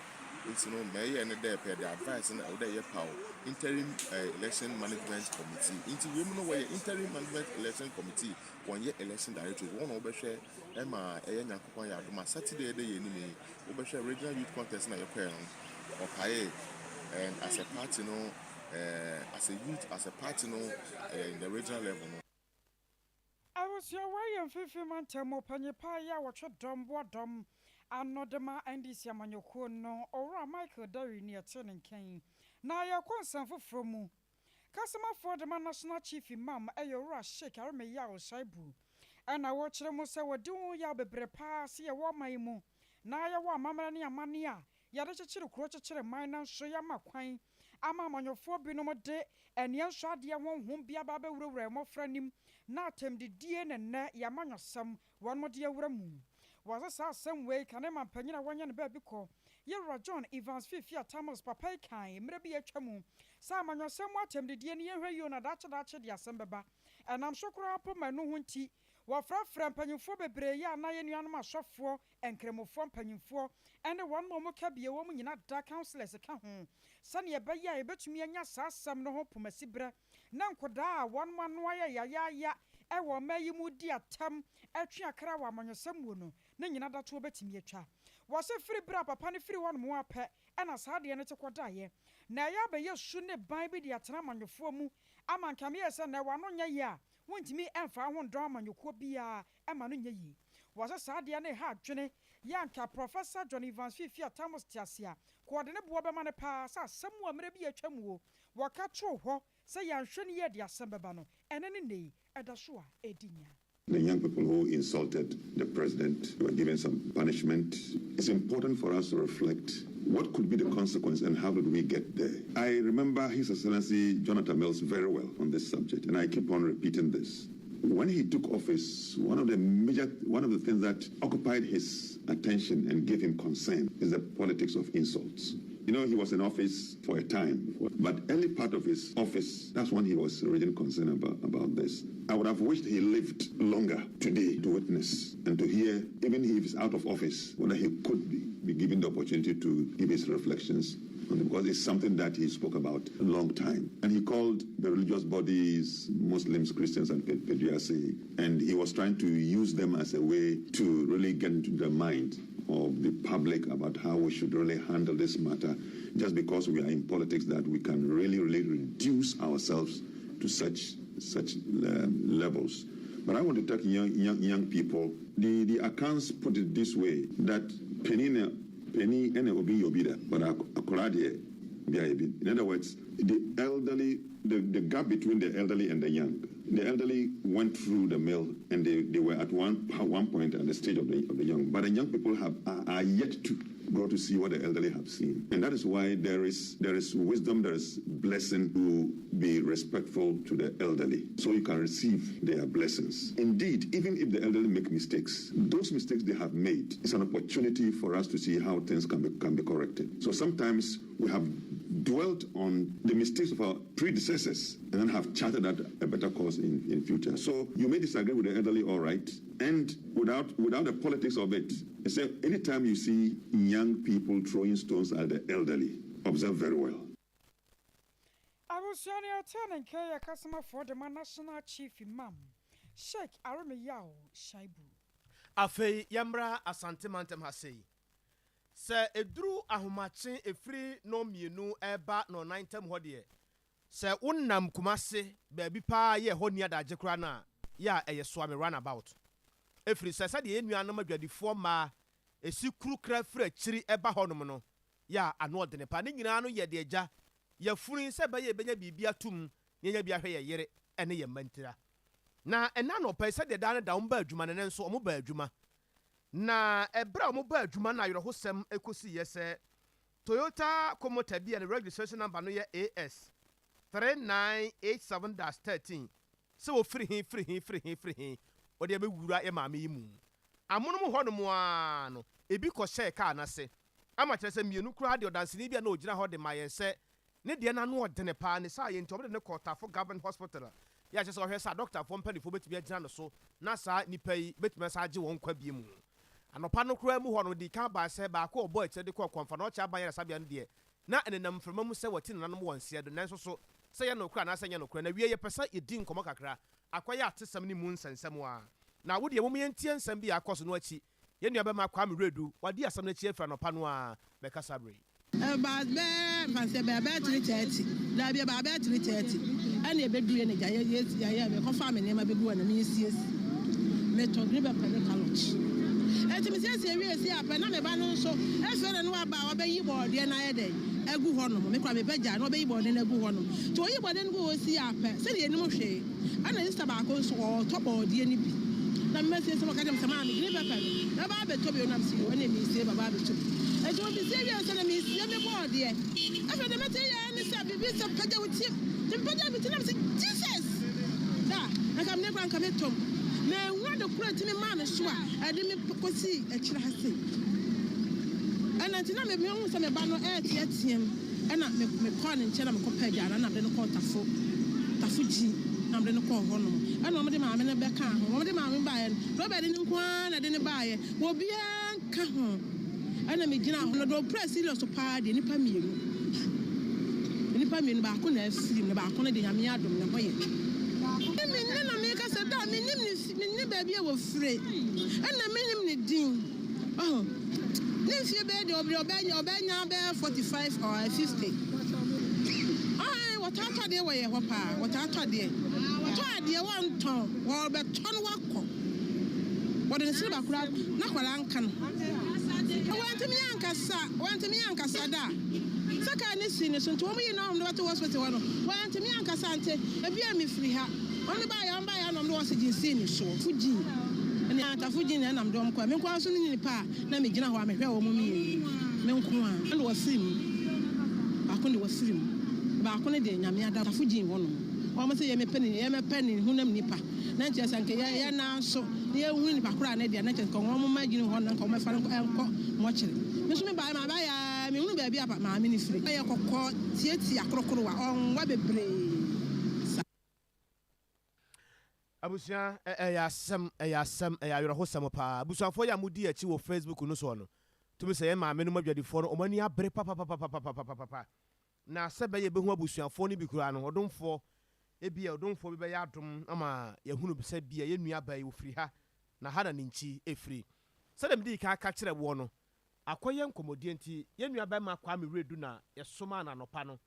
Nti no, mɛyɛ ne dɛ pɛ the advice no, ɛwɔ dɛ yɛ paw interim election management committee. Nti wei mu no, wɔyɛ interim management election committee, wɔnyɛ election directorate. Wɔn na wɔbɛhwɛ ɛma ɛyɛ Nyankopɔn yɛ adom a, Saturday ɛdɛ yɛ anim yi, wobɛhwɛ regional youth contest na yɛkɔɛ no, ɔpae. And as a party no, as a youth, as a party no, in the regional level no. Abusua, wɔyɛ Mfimfini Mantam panyipa yi a wɔtwe dɔm boa dɔm ano de ma NDC amanyɔkuo no, Owura Michael Dari ne ɛte ne nkyɛn. Na yɛkɔ nsɛm foforɔ mu. Kasamafoɔ de ma National Chief Imam, ɛyɛ Owura Sheikh Aremeyaw Shaibu, ɛna wɔkyerɛ mu sɛ wɔdi ho yaw bebree paa sɛ yɛwɔ ɔman yi mu na yɛwɔ amammerɛ ne amanne a yɛde kyekyere kuro, kyekyere man no, nso yɛama kwan ama amanyɔfoɔ binom de ɛneɛ nso adeɛ honhom bi aba abɛwurawura mmɔfra anim na atɛmdidie ne nnɛ yɛamanyɔsɛm wɔn de awura mu. Wɔsɛ saa asɛm wei kane ma mpanyin a wɔnyɛ no baabi kɔ, yɛwura John Evans Fiifi Atta Mills papa yi kan mmerɛ bi atwa mu sɛ amanyɔsɛm mu atɛmdidie no, yɛhwɛ yio na daakye daakye de asɛm bɛba. Ɛnam so koraa po ma ɛno ho nti wɔfrɛfrɛ mpanyimfoɔ bebree yi a na yɛ nuanom asɔfoɔ, nkramofoɔ mpanyimfoɔ ɛne wɔn ma wɔn ka bie wɔn nyina da councillors ka ho, sɛnea ɛbɛyɛ a yɛbɛtumi anya saa asɛm no ho pomasi berɛ na nkɔdaa a wɔn ano ayɛ yayaaya ɛwɔ ɔma yi mu di atam ɛtwe akra wɔ amanyɔsɛm mu no ne nyina datoɔ bɛtumi atwa. Wɔsɛ firi berɛ a papa no firi hɔ nom apɛ ɛna saa adeɛ no te kɔdaeɛ na ɛyɛ abɛyɛ su ne ban bi de atena amanyɔfoɔ mu ama nkameyɛ sɛ na ɛwɔ ano nyɛ yie a wontumi ɛmfa ho ndɔn amanyɔkuo biara ɛma no nyɛ yie. Wɔsɛ saa adeɛ no ɛha adwene yɛ anka Professor John Evans Fiifi Atta Mills te ase a, kɔ ɔde ne boɔ bɛma no paa sɛ asɛm a mmerɛ bi atwa mu o wɔka too hɔ sɛ yɛanhwɛ no yie de asɛm bɛba no, ɛne ne nnɛ ɛda so a ɛdi nya. The young people who insulted the president were given some punishment. It's important for us to reflect what could be the consequence and how did we get there. I remember His Excellency Jonathan Mills very well on this subject, and I keep on repeating this. When he took office, one of the things that occupied his attention and gave him concern is the politics of insults. He was in office for a time, but early part of his office, that's when he was really concerned about this. I would have wished he lived longer today to witness and to hear, even if he's out of office, whether he could be given the opportunity to give his reflections on it, because it's something that he spoke about a long time. And he called the religious bodies, Muslims, Christians, and Peduase, and he was trying to use them as a way to really get into the mind of the public about how we should really handle this matter, just because we are in politics that we can really, really reduce ourselves to such levels. But I want to talk young, young, young people. The accounts put it this way, that Penny, Penny, and obi obi but in other words, the elderly, the gap between the elderly and the young. The elderly went through the mill and they were at one point at the stage of the young. But the young people are yet to grow to see what the elderly have seen. And that is why there is wisdom, there is blessing to be respectful to the elderly, so you can receive their blessings. Indeed, even if the elderly make mistakes, those mistakes they have made is an opportunity for us to see how things can be corrected. So sometimes we have dwelt on the mistakes of our predecessors and then have charted that a better course in future. So you may disagree with the elderly, all right, and without the politics of it, say anytime you see young people throwing stones at the elderly, observe very well. Abusua, ne ɔte ne nka yɛ kasamafoɔ de ma National Chief Imam, Sheikh Aremeyaw Shaibu. Afei yɛmmra Asante Mantam ha sei. Sɛ ɛduru ahomakye ɛfiri 2:00 ɛreba 4:00 ntam hɔ deɛ, sɛ wonam Kumase baabi paa yɛ hɔ ni adagye koraa no a, yɛ a ɛyɛ Soame roundabout, ɛfiri sɛ sɛdeɛ yɛn nuanom adwadifoɔ mmaa ɛsi kuru kra firi akyiri ɛba hɔnom no, yɛ a ano ɔdene pa. Ne nyinaa no yɛ deɛ agya yɛfunu sɛ ɛbɛyɛ ɛbɛnya biribi atom na yɛnya bi ahwɛ yɛ yere ɛne yɛ mma ntira. Na ɛna nɔpɛ sɛdeɛ daa no da wɔn ba adwuma no, ne nso wɔn ba adwuma, na ɛberɛ a wɔn ba adwuma no, awerɛhosɛm ɛkɔsi yɛ sɛ Toyota Komota bi a ne registration number no yɛ AS 3987-13 sɛ wɔfiri he, firi he, firi he, firi he, wɔde abɛwura yɛ maame yi mu. Amonom hɔnom ara no, ebi kɔhyɛɛ kaa no ase, ama kyerɛ sɛ mmienu koraa deɛ ɔdanseni bi a na ɔgyina hɔ de ma yɛn sɛ ne deɛ no ano ɔdene paa, ne saa yɛ nti wɔde no kɔɔ Tafo Government Hospital a yɛ a kyerɛ sɛ ɔhwɛ sɛ adɔktafoɔ mpanimfoɔ bɛtumi agyina no so na saa nnipa yi bɛtumi asan agye wɔn nkwa bio mu. Anɔpa no koraa mu hɔ no, ɔdii kan baa sɛ baako a ɔbɔɔ akyire de kɔɔ Kɔmfanoɔkye Aban Ayaresabea no deɛ, na ɛnenam mframa mu sɛ wɔte nananom wɔ nseɛ do, nanso so sɛ ɛyɛ nokorɛ anaasɛ ɛnyɛ nokorɛ. Na wiei yɛpɛ sɛ yɛdi nkɔmmɔ kakra, akɔyɛ atesɛm no mu nsɛnsɛm a. Na wo deɛ mom yɛntie nsɛm bi a akɔ so no akyi. Yɛn nuabɛma Kwame Wiredu, wadi asɛm no akyi afiri anɔpa no ara bɛkasa berɛ yi. Ɛbaa bɛyɛ mfa sɛ ɛbaa bɛyɛ 3:30, daabi ɛbaa bɛyɛ 3:30 ɛna ɛbɛduruiɛ na gya yɛ yɛ yɛyɛ mekɔfaa me nneɛma bɛgu hɔ na meresiesie metɔ green pepper ne carrot enti mesiesie wie sie apɛ na me ba no nso afei na ne waba a wabɛyi bɔɔdeɛ no ayɛ dɛn agu hɔ nom me koraa meba gya na wabɛyi bɔɔdeɛ no agu hɔ nom nti ɔyi bɔɔdeɛ no gu hɔ sie apɛ sɛdeɛ yɛnim hwee Ɛna sista baako nso ɔɔtɔ bɔɔdeɛ no bi na mema siesie ma ɔka kyerɛ me sɛ maame green pepper no mɛba abɛtɔ bi o na mese yoo ɛneɛ meesie bɛba abɛtɔ bi nti mesie wie sɛ na meesie me bɔɔdeɛ afei deɛ mɛte yɛ ne sɛ biribi sɛ pagya wo ti nti mepagya me ti na mese Jesus da nka mene kora nka metɔ mu manhu ade koro a ɛtumi maa me so a ɛde me kɔsii akyire ha sei ɛna nti na mehu sɛ me ba no ɛɛteateam. Ɛna me mekɔɔ ne nkyɛn na mekɔpɛɛ aduane na mede no kɔɔ Tafo, Tafo Gyi na mede no kɔɔ hɔnom. Ɛna wɔde maame no bɛkaa ho. Wɔde maame no baeɛ no, Robert no nko ara na ɛde no baeɛ. Obiara nka ho. Ɛna megyinaa hɔ no, deɛ ɔpira serious paa deɛ, nnipa mmienu. Nnipa mmienu, baako na afiri mu, na baako no deɛ Nyame adom ne ho yɛ. Me ne na meka sɛ da mennim ne mennim baabi a wɔfire, ɛna mennim ne din. Wahu? Ne mfie bɛyɛ deɛ ɔbɛ ɔbɛnya ɔbɛnya bɛyɛ 45 or 50. Ae, wɔtaa tɔ adeɛ wɔ yɛ hɔ paa. Wɔtaa tɔ adeɛ. Tɔ adeɛ wɔntɔn, wɔbɛtɔ no wakɔ. Wɔde ne silver koraa na akwadaa nka no. Wantumi ankasa, wantumi ankasa da. Sɛ kaa no sii ne so nti wɔn yi no a wɔde bɛto hospital hɔ no, wantumi ankasa nti ebia mefiri ha. Wɔn baeɛ, wɔn baeɛ na wɔde oxygen sii ne soɔ. Fugyin ne Atafo-gyin na ɛnam de wɔn kɔe. Me nko ara nso ne nipa a na megyina hɔ a mehwɛɛ wɔn mmienu. Me nko ara. Ɛna wɔfiri mu. Baako de wɔfiri mu. Baako no deɛ, Nyame ada Atafo-gyin hɔnom. Wɔn sɛ yɛmmɛpɛ ne, yɛmmɛpɛ ne honam nipa. Na nkyerɛ sɛ anka yɛ, yɛn nan so na yɛnhunu nipa korɔ a ne deɛ, na nkyerɛ sɛ nka wɔn mma gyina hɔ na nka wɔmmɛfa no nkɔ mɔkyere. Me nso mebaeɛ, mabaeɛ ara, mehunu baabi a maame no firi. Ɔyɛ kɔkɔɔ, tiatia, korokorowa, ɔnwa bebree saa. Abusua, ɛyɛ asɛm, ɛyɛ asɛm, ɛyɛ awerɛhosɛm paa. Abusuafoɔ yi a modi akyi wɔ Facebook no soɔ no, tumi sɛ yɛn maame nom adwadifoɔ no, wɔn ani abere papapapapapapapa. Na sɛ ɛbɛyɛ yɛbɛhu abusuafoɔ no bi koraa no, ɔdomfoɔ, ebia ɔdomfoɔ bi bɛyɛ adom ama yɛahunu sɛ bia yɛn nua baa yi ɔfiri ha, na ha na ne nkyi firi. Sɛdeɛ medii kan ka kyerɛɛ woɔ no, akɔyɛ nkɔmmɔdie nti, yɛn nua barima Kwame Wiredu na yɛsomaa no anɔpa no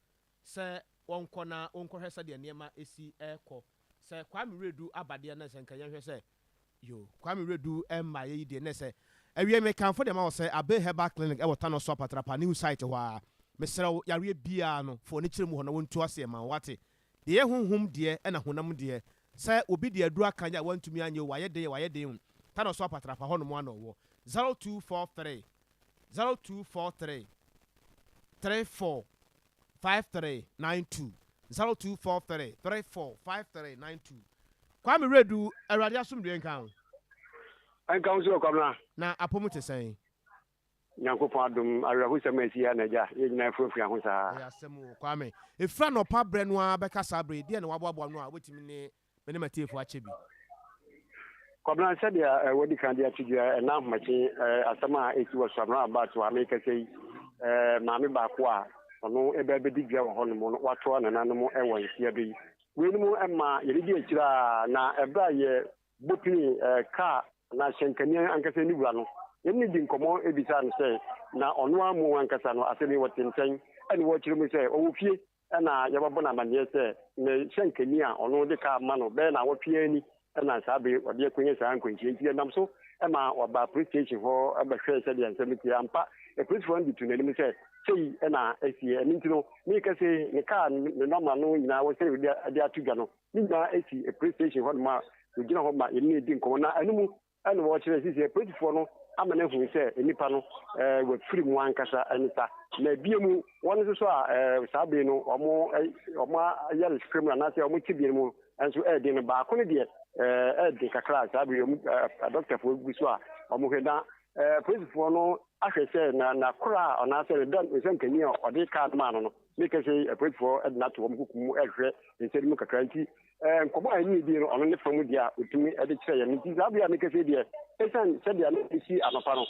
sɛ wɔnkɔ na wɔnkɔhwɛ sɛdeɛ nneɛma si rekɔ. Sɛ Kwame Wiredu aba deɛ na sɛ nka yɛnhwɛ sɛ yoo Kwame Wiredu mmaeɛ yi deɛ na sɛ awie mekamfo deɛ ma wo sɛ Abbey Herbal Clinic ɛwɔ Tanoso Apatrapa new site hɔ ara. Mesrɛ wo yareɛ biara no fa w'ani kyerɛ mu hɔ na wɔntu aseɛ ma wo wate. Deɛ ɛyɛ honhom deɛ ɛna honam deɛ sɛ obi de aduro aka yɛ a wantumi anyɛ o wayɛ den wayɛ den o Tanoso Apatrapa hɔ nom ara na ɔwɔ 0243 0243 34 5392 0243 34 5392 Kwame Wiredu, Awurade asomdwoe nka wo. Ɛnka wo nso Kwabena. Na apɔmu te sɛn? Nyankopɔn adom, awerɛhosɛm a asi ha na agya, yɛn nyinaa afurafura ho saa. Ɛyɛ asɛm o Kwame. Ɛfiri anɔpa berɛ no ara bɛka saa berɛ yi, deɛn na woaboaboa ano a wobɛtumi ne Me ne m'atiefo akyɛ bi. Kwabena, sɛdeɛ wadi kan de ato dwa ɛna ahomakye asɛm a ɛsi wɔ Suamra Abat wɔ ha merekasa yi, maame baako a ɔno ɛbɛ bɛdi dwa wɔ hɔnom no watoa nananom wɔ nseɛ do yi. Weinom ma yɛdidi akyire a na ɛberɛ a yɛ bɔ pini kaa anaa hyɛnkani ankasa ne wura no, yɛne no di nkɔmmɔ bisaa no sɛ na ɔno ara mu ankasa no asɛm yi wɔte nsɛn ɛna wɔkyerɛ mu sɛ ɔwɔ fie Ɛnna yɛbɛbɔ no amanneɛ sɛ ne hyɛnkani a ɔno de kaa ma no bɛyɛ nnawɔtwe ara ni na saa bere yi ɔde akɔnya saa nkwanhyia. Enti yɛnam so ma wɔbaa police station hɔ bɛhwɛɛ sɛdeɛ nsɛm no teɛ. Ampa, apolisifoɔ no de too n'anim sɛ sei na asie. Ɛno nti no, mereka sei, ne kaa ne nɔma no nyinaa wɔ sɛdeɛ wɔde ato dwa no, ne nyinaa si police station hɔnom a wɔgyina hɔ ma yɛne no redi nkɔmmɔ. Na ɛno mu. Ɛna wɔkyerɛ sisi apolisifoɔ no ama no ahu sɛ nnipa no wafiri mu ankasa ne sa. Na ebia mu wɔn nso so a saa bere no wɔn wɔn ayarehwɛ mu anaasɛ wɔn tebea no mu nso ɛɛden no, baako no deɛ ɛɛden kakra a saa bere wɔn adɔktafoɔ gu so a wɔhwɛ na apolisifoɔ no ahwɛ sɛ na n'akora a anaasɛ ne dɔm nsɛmkani a ɔde kaa no maa no no ne kɛse apolisifoɔ de no ato wɔn kuku mu ɛrehwɛ nsɛm no mu kakra nti Nkɔmmɔ a yɛne no dii no, ɔno ne fa mu deɛ a ɔtumi de kyerɛ yɛn. Nti saa berɛ a mekasa yi deɛ, ɛsiane sɛdeɛ na ɛsi anɔpa no,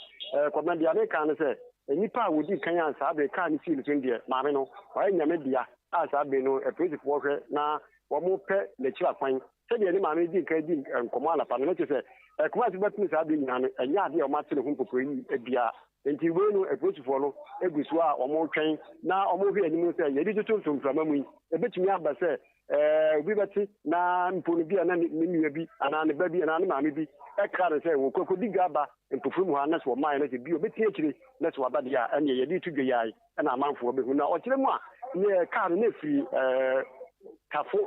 Kwabena, deɛ meka ne sɛ, nnipa a wɔdii kan a saa berɛ kaa no sii no so no deɛ, maame no, wayɛ Nyame dea a saa berɛ no apolisifoɔ hwɛ na wɔpɛ n'akyiri akwan. Sɛdeɛ ne maame no dii kan dii nkɔmmɔ anɔpa no, na kyerɛ sɛ Kumasi bɛpem saa berɛ nyinaa no, ɛnyɛ adeɛ a wɔate ne ho mpopoeɛ biara. Enti wei no, apolisifoɔ no gu so a wɔretwɛn na wɔrehwɛ anim sɛ yɛde toto mframa mu yi, ɛbɛtumi aba sɛ Obi bɛte na mpo no bi a na ne nua bi anaa ne ba bi anaa ne maame bi kra no sɛ wɔkɔ kɔdi dwa aba mpofirim hɔ a na sɛ wɔmaeɛ na sɛ bi ɔbɛti akyire na sɛ waba deɛ a ɛneɛ yɛde to dwa yi ara na amanfoɔ bɛhu. Na ɔkyerɛ mu a yɛ kaa no na ɛfiri Tafo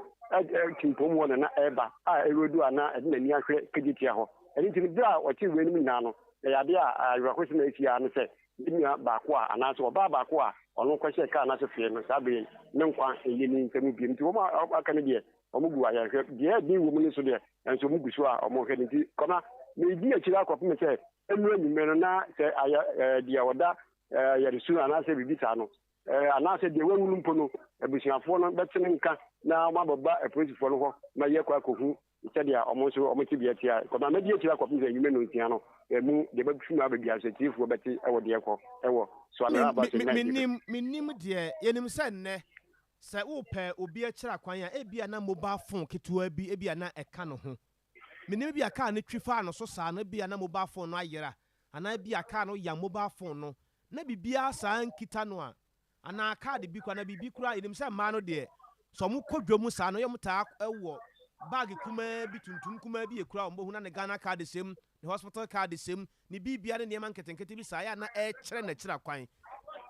timpom hɔ na na ɛreba a ɛredu a na ɛde n'ani ahwɛ Kejetia hɔ. Ɛno nti no berɛ a ɔtee weinom nyinaa no ɛyɛ adeɛ a awerɛhosɛm a ɛsi ara ne sɛ Ne nua baako a, anaasɛ ɔbaa baako a ɔno kɔhyɛɛ kaa no ase fee no, saa bere yi ne nkwa nni ne nsam bio. Nti wɔn a aka no deɛ, wɔgu ayarehwɛ. Deɛ ɛden wɔ mu no nso deɛ, nso wɔgu so a wɔhwɛ no. Nti Kwabena, meredi akyire akɔpem sɛ ɛnnuru anwummerɛ no, na sɛ ayɛ deɛ ɔda ayaresu anaasɛ biribi saa no, anaasɛ deɛ wawu no mpo no, abusuafoɔ no bɛte ne nka na wɔabɛba apolisifoɔ no hɔ ma yɛakɔ akɔhu sɛdeɛ wɔn nso wɔn tebea te a, kɔma mɛdi akyire akɔpem sɛ anwummerɛ nnɔnsia no mu deɛ bɛfi mu aba biara so atiefoɔ bɛte wɔ deɛ ɛkɔ wɔ so anaa aba so nnɛ. Mennim, mennim deɛ, yɛnim sɛ nnɛ, sɛ worepɛ obi akyiri akwan a, ebia na mobile phone ketewa bi ebia na ɛka ne ho. Mennim ebia kaa no twi faa no so saa no, ebia na mobile phone no ayera, anaa ebia kaa no yam mobile phone no, na biribiara saa nkita no a, anaa kaade bi koraa, anaa biribi koraa, yɛnim sɛ mmaa no deɛ, sɛ wɔkɔ dwa mu saa no, wɔyɛ wɔtaa wɔ bag kumaa bi, tuntum kumaa bi ɛkura wɔn, bɛhu na ne Ghana card hyɛ mu, ne hospital card hyɛ mu, ne biribia ne nneɛma nketenkete bi saa, ɛyɛ a na ɛrekyerɛ n'akyiri akwan.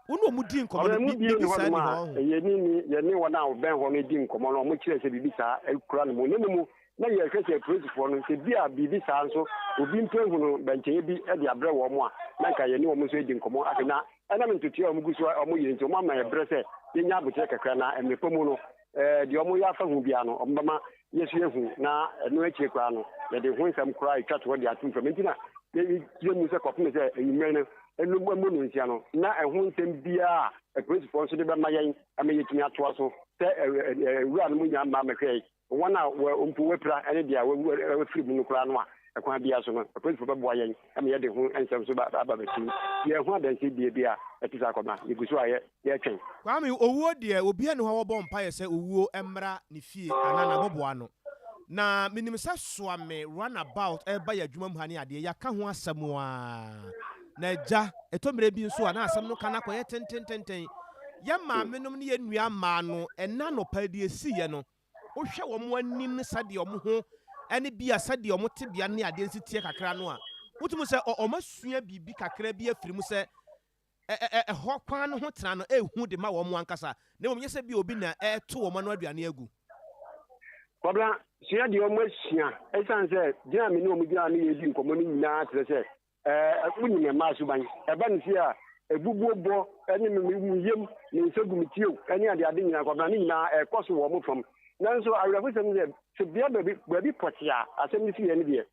Wo ne wɔn di nkɔmmɔ no, Ɔbɛn mu bio biribi ne saa hɔnom ni a, hɔ, ɔho? yɛne ne yɛne wɔn a wɔbɛn hɔ no di nkɔmmɔ no, wɔkyerɛɛ sɛ biribi saa kura no mu. Na mmom na yɛhwɛ sɛ apolisifoɔ no, sɛ bi a biribi saa nso obi mpo ahu no bɛnkyɛeɛ bi de abrɛ wɔn a, na anka yɛne wɔn nso adi nkɔmmɔ ahwɛ. Na ɛnam ntotoeɛ a wɔgu so a wɔyɛ nti, wɔama yɛn berɛ sɛ yɛnya aboterɛ kakra, na mmerɛ pa mu no, deɛ wɔyɛ afa ho biara no, wɔbɛma yɛn nso yɛahu, na ɛno akyire koraa no, yɛde ho nsɛm koraa retwa toɔ de ato mframa. Enti na yɛkyerɛ mu sɛ kɔpem sɛ anwummerɛ no ɛnu mmɔ nnɔnsia no, na ɛho nsɛm biara a apolisifoɔ nso de bɛma yɛn ama yɛatumi atoa so sɛ awuranom nnya mma mmɛhwɛe Wɔn a wɔ mpo wɔapira ne deɛ wɔawu afiri mu no koraa no a, ɛkwan biara so no, apolisifo bɛboa yɛn ma yɛde ho nsɛm nso aba abɛto yɛn ho adanse bea bi a ɛte saa kɔma. Yegu so a yɛretwɛn. Kwame, owuo deɛ obiara nni hɔ a wɔbɔ mpaeɛ sɛ owuo mmra ne fie anaa n'aboboano. Na menim sɛ soa me run about reba yɛn adwuma mu ha ne adeɛ, yɛaka ho asɛm ara. Na agya, ɛtɔ mmerɛ bi nso a na asɛm no ka no akɔyɛ tentententen. Yɛn maamenom ne yɛn nua mmaa no, ɛnnɛ anɔpa yi deɛ ɛsiiɛ no, wohwɛ wɔn anim ne sɛdeɛ wɔn ho ne bia sɛdeɛ wɔn tebea ne adeɛ nsi teɛ kakra no a, wotumi sɛ wɔasua biribi kakra bi afiri mu sɛ ɛhɔ kwan no ho tena no ɛhu de ma wɔn ankasa, na mmom nyɛ sɛ bi obi na ɛreto wɔn ano aduane agu. Kwabena, sua deɛ wɔasua. Ɛsiane sɛ gyina a me ne wɔn gyina ne yɛredi nkɔmmɔ no nyinaa kyerɛ sɛ Ɛɛ, wonim mmaa suban. Ɛba no sie a, abubuo bɔ ne me me yam, me nsa gu me ti o, ne adeade nyinaa, Kwabena, ne nyinaa ɛkɔ so wɔ wɔn fam. Nanso awerɛhosɛm ne sɛ, tebea baabi, baabi pɔtee a asɛm no siiɛ no deɛ,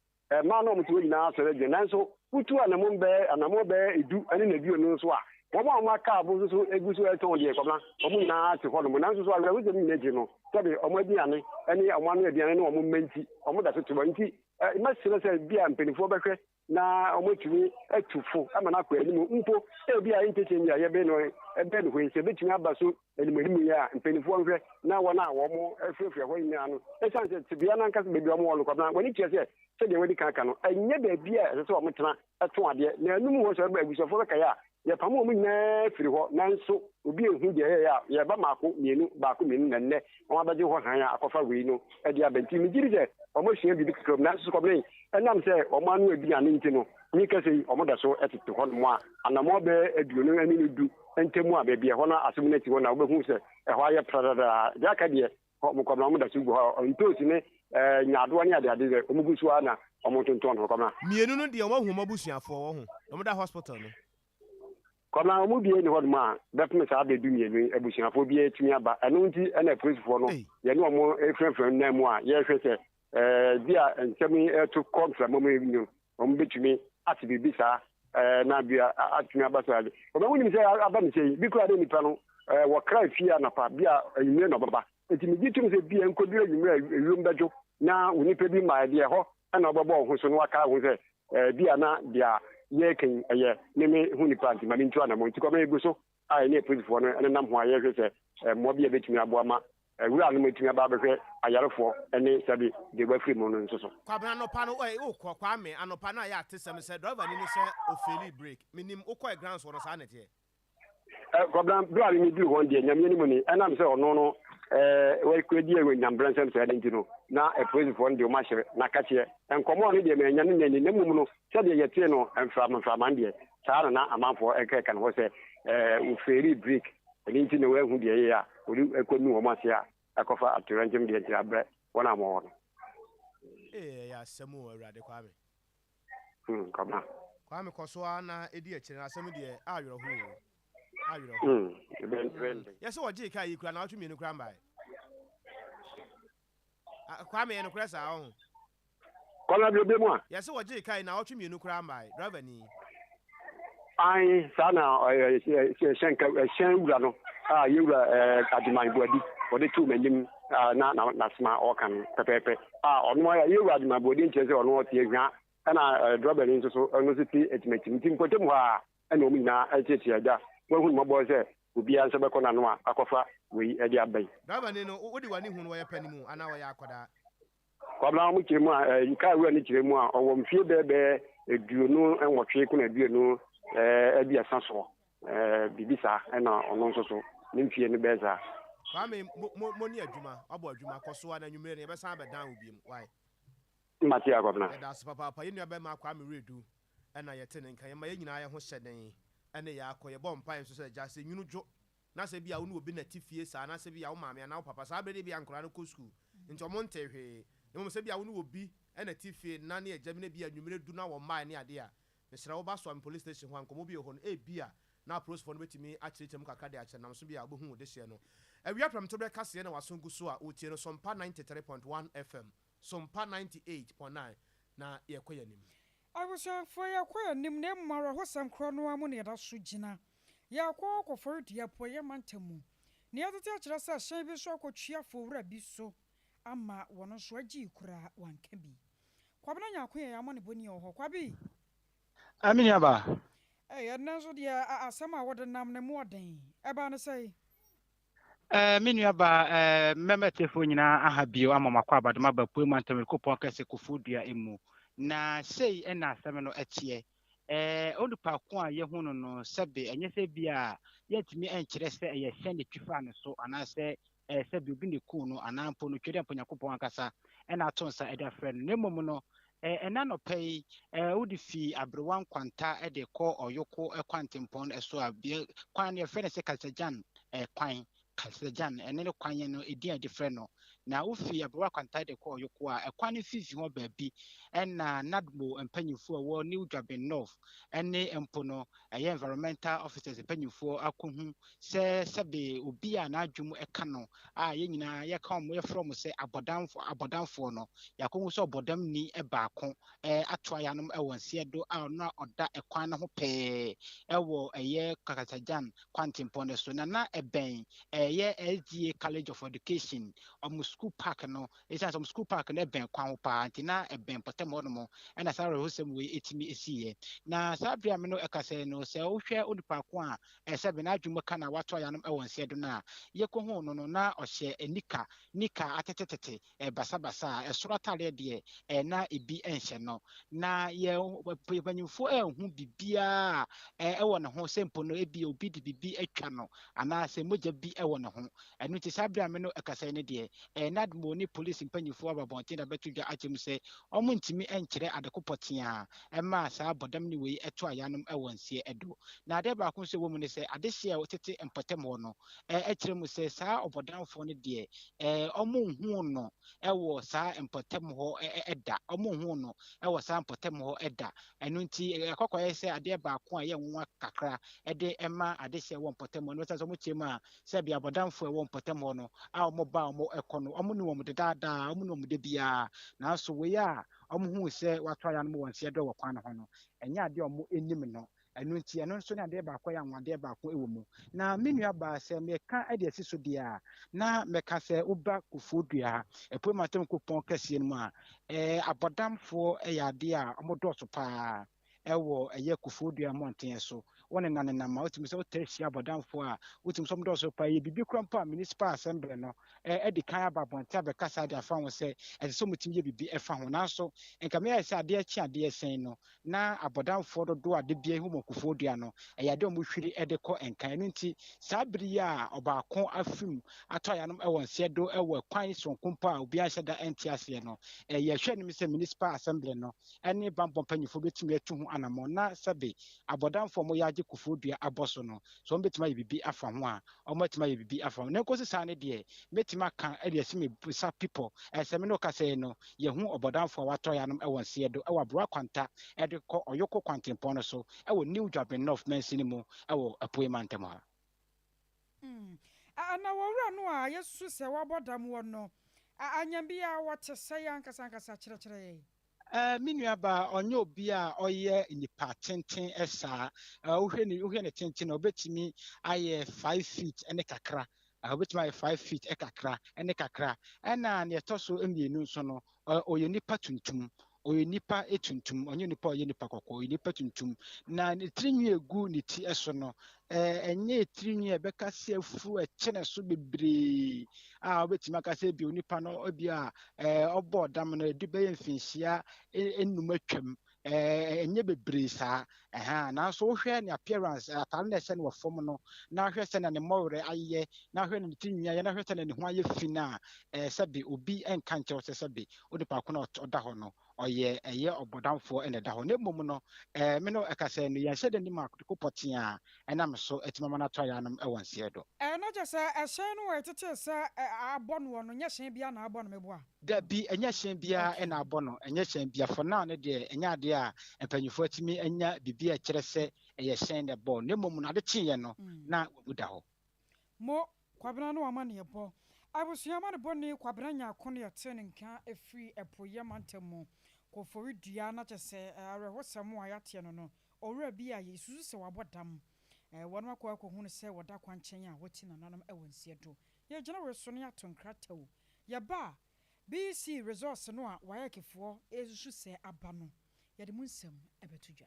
mmaa no a wɔte hɔ nyinaa asɔre agyina. Nanso wotu anammɔn bɛyɛ, anammɔn bɛyɛ edu ne n'aduonu nso a, wɔn a wɔaka abo nso so gu so retɔn deɛ, Kwabena, wɔn nyinaa te hɔnom. Nanso so awerɛhosɛm nyinaa akyi no, sɛbe wɔn aduane ne wɔn ano aduane ne wɔn mma nti, wɔda so te hɔ. Enti Mɛsrɛ sɛ ebia mpanimfoɔ bɛhwɛ na wɔatumi atu fo ama no akɔ anim mpo ebia interchange a yɛbɛn no ɛbɛn no hɔ yi sɛ ebɛtumi aba so anim anim yi a mpanimfoɔ nhwɛ na wɔn a wɔafirafira hɔ nyinaa no ɛsiane sɛ tebea no ankasa baabi a wɔwɔ no kwabena wɔn ani kyerɛ sɛ sɛdeɛ wɔadi kan aka no ɛnyɛ baabi a ɛsɛ sɛ wɔtena tõ adeɛ, na ɛno mu hɔ sɛ abusuafoɔ bɛkae a, yɛpamo wɔn nyinaa firi hɔ, nanso obi anhu deɛ ɛyɛeɛ a, yɛreba mmaako, mmienu, baako, mmienu, na nnɛ wɔabɛgye hɔ hann a akɔfa wei no de aba. Nti megye di sɛ wɔasua biribi kakra wɔ mu, nanso sukɔbene, ɛnam sɛ wɔn ano aduane nti no, merekasa yi, wɔda so tete hɔnom a anammɔn bɛyɛ aduonu ne ne du ntam a baabi a ɛhɔ no asɛm no asi hɔ na wobɛhu sɛ ɛhɔ ayɛ pradadaa. Deɛ aka deɛ, hɔ, wɔn kɔm na wɔda so gu hɔ. Ntoosi ne nyaadoa ne adeade deɛ, wɔgu so ara na wɔtontɔn ho, Kwabena. Mmienu no deɛ wɔahu wɔn abusuafoɔ wɔ ho, na wɔda hospital no. Kwabena, wɔn mu biara nni hɔnom a bɛpem saa berɛ dumienu yi, abusuafoɔ biara atumi aba. Ɛno nti na apolisifoɔ no, yɛne wɔn refrɛfrɛ nnan mu a yɛrehwɛ sɛ bi a nsɛm yi reto kɔ mframa mu yi no, wɔbɛtumi ate biribi saa na bi a atumi aba saa. Kwabena, wonim sɛ aba no sei, bi koraa na nnipa no wɔkra fie anɔpa, bi a anwummerɛ na wɔbɛba. Enti migye tom sɛ ebia enkodu anwummere a ewiem bɛdwo na onipa bi mmae de, ɛhɔ na wobɛbɔ wo ho so na woakae ho sɛ, 'Ebia na deɛ yɛreka yi, ɛyɛ me me ho nipa nti ma mintu anammɔn. Enti kɔma yegu so a yɛne apolisifoɔ no nenam ho a yɛrehwɛ sɛ mmoa bi a ebetumi aboa ma awuranom atumi aba abɛhwɛ ayarefoɔ ne sɛbe deɛ wɔafiri mu no nso so. Kwabena anɔpa no oi wokɔ Kwame anɔpa no a yɛ atesɛm sɛ driver ni no sɛ ofeeli break menim wokɔɛ grounds hɔ no saa na ɛteɛ. Kwabena, berɛ a me meduru hɔ no deɛ, Nyame anim ni, ɛnam sɛ ɔno no wakɔdi anyambrɛnsɛm saa no nti no, na apolisifoɔ no deɛ wɔn ahyɛ n'akakyeɛ. Nkɔmmɔ no deɛ mannya no nnɛ ni, na mmom no, sɛdeɛ yɛtee no mframa mframa no deɛ, saa na na amanfoɔ ɛkeka no hɔ sɛ wɔfeeli break, ɛno nti na wɔanhu deɛ ɛyɛ a wɔde kɔnu wɔn ase a ɛkɔfa atoyerɛnkyɛm deɛ nti abrɛ wɔn a wɔwɔ hɔ no. Ee, ɛyɛ asɛm o, Awurade Kwame. Hmm, Kwabena. Kwame kɔ so ara na edi akyire na asɛm deɛ awerɛho o. Awerɛho. Ɛbɛn ɛbɛn. Yɛsɛ wɔgyee kaa yi kura naawɔtwe mmienu kura mbae. Kwame yɛ nokorɛ saa ɔho. Kwabena bi obi mu a. Yɛsɛ wɔgyee kaa yi naawɔtwe mmienu kura mbae. Driver ni. Ae saa na ɛhyɛn ɛhyɛn wura no a yɛwura Agyeman Boadi wɔde too m'anim na na n'asɛm a ɔreka no pɛpɛɛpɛ a ɔno ara yɛwura Agyeman Boadi nkyerɛ sɛ ɔno ɔte Ahwia ɛna drɔbani nso so ɔno nso te Atimatim nti mpɔtam hɔ a ɛna wɔn nyinaa ɛkyekyere agya wɔahu no mmɔbɔ sɛ obiara nsa bɛkɔ n'ano a akɔfa wei ɛde aba yi. Drɔbani no wode w'ani hu no ɔyɛ panimu anaa ɔyɛ akwadaa? Kwabena wɔn kyerɛ mu a ɛɛ kaa wura no kyerɛ mu a ɔwɔ mfie bɛyɛ bɛyɛ 28 kona 23 soɔ ɛɛ biribi saa ɛna ɔno nso so ne mfie no bɛyɛ saa. Kwame mo mo mo ne adwuma wabɔ adwuma kɔ so a na anwummere no yɛbɛsan abɛdan wo biom wai. Mate a Kwabena. Yɛda ase papaapa yɛn nua bɛma Kwame Wiredu ɛna yɛte ne nka yɛma yɛn nyinaa yɛn ho hyɛ den ɛne yɛ akɔ yɛbɔ mpaeɛ nso sɛ agya sɛ nwunu dwo na sɛ ebia wo ne obi na ɛte fie saa anaasɛ ebia wo maame anaa wo papa, saa bere no ebia nkwadaa no kɔ sukuu nti wɔntee hwee, na mmom sɛ ebia wo ne obi na ɛte fie, nna ne agya bi na ebia anwummere du na wɔmmae ne ade a, mesrɛ wo ba Suame Police Station hɔ a nkɔmmɔ bi wɔ hɔ no, ebia na apolisifoɔ no bɛtumi akyerɛkyerɛ mu kakra de akyerɛ nam so bi a wobɛhu wo dehyeɛ no. Awia prɛmtoberɛ kaseɛ na w'aso gu so a woretie no, Sompa 93.1 FM, Sompa 98.9, na yɛrekɔ yɛn anim. Abusuafoɔ, yɛrekɔ yɛn anim, na mmom awerɛhosɛm korɔ no ara mu na yɛda so gyina. Yɛrekɔ Koforidua Apueeɛ Mantam mu. Nea yɛatete akyerɛ sɛ hyɛn bi nso akɔtwi afa owura bi so ama wɔn nso agye koraa wanka bi. Kwabena Nyarko yɛ yɛn amanebɔni a ɔwɔ hɔ. Kwabi! Ah, me nuabaa. Ei, ɛnnɛ nso deɛ asɛm a wode nam no mu ɔden. Ɛbaa no sɛn? Eh, me nuabaa, eh, mɛma atiefoɔ nyinaa aha bio ama makɔ abadom aba Apuei Mantam Rekopɔn Kɛse Kofoɔ Dua mu. Na sei na asɛm no teɛ. Eh, onipa ko a yɛhu no no, sɛbe ɛnyɛ sɛ bi a yɛntumi nkyerɛ sɛ ɛyɛ hyɛn na ɛtwi faa ne so anaasɛ eh, sɛbe obi na ɛkuu no anaa mpo no twɛdeɛ mpo Nyankopɔn ankasa ɛna ato nsa de afrɛ no. Na mmom no, eh, ɛna anɔpa yi, eh, wode fi Aberewa Nkwanta de kɔ Ɔyoko kwantempɔn so a, kwan no yɛfrɛ no sɛ Kasagyan eh, kwan. Kasagyan, ɛne ne kwan no edin a yɛde frɛ no. Na wofi Aberewa Kwanta de kɔ Ɔyoko a, ɛkwan no mfimfini hɔ baabi ɛna NADMO mpanyimfoɔ a ɛwɔ New Dwabin North ɛne mpo no ɛyɛ environmental officers mpanyimfoɔ akɔhu sɛ sɛbe obi a n'adwene mu ɛka no a yɛn nyinaa yɛka wɔn yɛfrɛ wɔn sɛ abɔdamfo abɔdamfoɔ no yɛakɔhu sɛ ɔbɔdamni baako ɛɛ ato ayanom ɛwɔ nseɛ do a ɔno a ɔda ɛkwan no ho pɛɛ ɛwɔ ɛyɛ Kakasagyan kwantempɔn no so na na ɛbɛn ɛyɛ SDA College of Education wɔn school park no ɛsiane sɛ wɔn school park no ɛbɛn kwan ho paa nti na ɛbɛn mpɔtam hɔ nom ɛna saa awerɛhosɛm wei ɛtumi ɛsiiɛ na saa bere a me no ɛkasa no sɛ wohwɛ onipa ko a ɛsɛ bɛ n'adwene mu ka na wato ayanom ɛwɔ nseɛ do no a yɛkɔhuu no no na ɔhyɛ nika nika atetetete basabasa a ɛsoro atadeɛ deɛ na ebi nhyɛ no. Na yɛ mpanyimfoɔ anhu biribiara ɛwɔ ne ho sɛ mpo no ebi obi de biribi atwa no anaasɛ mogya bi wɔ ne ho. Ɛno nti saa bere a me no ɛkasa yi no deɛ NADMO ne polisi mpanyimfoɔ aba abɔnten de abɛto dwa akyerɛ mu sɛ wɔntumi nkyerɛ adeko pɔtee a ɛmaa saa bɔdamni wei to ayanom wɔ nseɛ do. Na adeɛ baako nso a ɛwɔ mu ne sɛ adehyeɛ a wɔtete mpɔtam hɔ no kyerɛ mu sɛ saa ɔbɔdamfoɔ no deɛ wɔnhuu no wɔ saa mpɔtam hɔ da, wɔnhuu no wɔ saa mpɔtam hɔ da. Ɛno nti ɛkɔkɔyɛ sɛ adeɛ baako a ɛyɛ nwonwa kakra de ma adehyeɛ wɔ mpɔtam hɔ no, ɛsiane sɛ wɔkyerɛ mu a Sɛbi abɔdamfo a ɛwɔ mpɔtam hɔ no a wɔba a wɔkɔ no, wɔne wɔn dedaadaa, wɔne wɔn da biara. Nanso wei a wɔhuu sɛ wɔato ayanom wɔ nseɛ dɔ wɔ kwan no ho no, ɛnyɛ adeɛ a wɔnim no. Ɛno nti, ɛno nso ne adeɛ baako a ɛyɛ anwanwadeɛ baako wɔ mu. Na me nuabaa, sɛ meka de asi so deɛ a, na mɛka sɛ woba Kofoɔ Dua ha, Apuei Mantam Kuropɔn kɛseɛ no mu a, ɛɛ, abɔdamfoɔ yɛ adeɛ a wɔdɔɔso pa ara. wɔ ɛyɛ Kofoɔ Dua mmɔnten so. Wo nenanenam a, wotumi sɛ wotaa hyia abɔdamfoɔ a wotumi sɛ wɔdɔɔso paa. Ɛyɛ biribi koraa mpo a Municipal Assembly no adi kan aba abɔnten abɛkasa de afa ho sɛ ɛsɛ sɛ wɔtumi yɛ biribi fa ho. Nanso nka meyɛ sɛ adeɛ kye adeɛ sɛn no, na abɔdamfoɔ dodoɔ a da biara hu wɔn Kofoɔ Dua no, ɛyɛ adeɛ a wɔhwiri de kɔ nkan. Ɛno nti, saa bere yi a ɔbaako afim atɔ ayanom wɔ nseɛ do wɔ kwan soronko mpo a obiara nhyɛ da nte aseɛ no, yɛhwɛ anim sɛ Municipal Assembly no ne bammɔ mpanyimfo betumi atu ho anammɔn na sɛbe abɔdamfo a wɔyɛ agye Kufuor dua abɔ so no, sɛ wɔbetumi ayɛ biribi afa ho a, wɔatumi ayɛ biribi afa ho. Na enkosi saa no deɛ, mɛtumi aka de asi me nsa pipɔ, sɛ me ne wo kasa yi no, yɛahu ɔbɔdamfo a watɔ yanom wɔ nseɛ do wɔ Aborowa Kwanta de kɔ Ɔyoko kwantempɔn no so wɔ New Juaben North mansini mu wɔ Apuei Mantam ha. Na wɔ wura no a yɛsusu sɛ wabɔ dam wɔ no, anyambia wɔte sɛn ankasa ankasa? Kyerɛkyerɛ yɛn. Me nuabaa, ɔnyɛ obi a ɔyɛ nipa tenten saa. Wohwɛ ne wohwɛ ne tenten a, obetumi ayɛ 5 feet ne kakra. Obetumi ayɛ 5 feet kakra ne kakra. Ɛna nea ɛtɔ so mmienu nso no, ɔyɛ nipa tuntum. Ɔyɛ nipa tuntum. Ɔnyɛ nipa a ɔyɛ nipa kɔkɔɔ. Ɔyɛ nipa tuntum. Na ne tirinwi a egu ne ti so no, ɛnyɛ tirinwi a ɛbɛka sɛ afu ɛkyene so bebree a wobɛtumi aka sɛ ebi onipa no ebi a ɔbɔɔ dam no ɛde bɛyɛ mfinhyia enum atwam, ɛnyɛ bebree saa ɛha. Nanso wohwɛ ne appearance, atare na ɛhyɛ no wɔ fam no, na wohwɛ sɛnea ne mmɔwerɛ ayɛ, na wohwɛ ne ti nwi ayɛ, na wohwɛ sɛnea ne ho ayɛ fi no a, sɛbe obi nka nkyerɛ wo sɛ sɛbe onipa ko no ɔda hɔ no ɔyɛ ɛyɛ ɔbɔdamfoɔ na ɛda hɔ. Na mmom no, me no ɛka sɛ no yɛnhyɛ da nim akotoko pɔtee a ɛnam so atumi ama no atɔ ayanom wɔ nseɛ do. Na kyerɛ sɛ ɛhyɛn no a ɛtetee sɛ abɔ noɔ no, nyɛ hyɛn biara na abɔ no, meboa? Dabi, ɛnyɛ hyɛn biara na abɔ no, ɛnyɛ hyɛn biara. For now no deɛ, ɛnyɛ adeɛ a mpanyinfoɔ atumi anya biribi a ɛkyerɛ sɛ ɛyɛ hyɛn na ɛbɔɔ no. Na mmom no, ade kyeeɛ no, na wawu da hɔ. Mo, Kwabena no amanneɛbɔ. Abusua amanebɔni Kwabena Nyarko no yɛtee ne nka firi Apueeɛ mantam mu, Koforidua, na kyerɛ sɛ awerɛhosɛm a yɛateɛ no no, owura bi a yɛsusu sɛ wabɔ dam. Wɔnom akɔ akɔhu no sɛ wɔda kwankyɛn a wɔti nananom wɔ nseɛ do. Yɛgyina wei so na yɛato nkrataw. Yɛba a, BEC results no a WAEC foɔ resusu sɛ aba no, yɛde mu nsɛm bɛto dwa.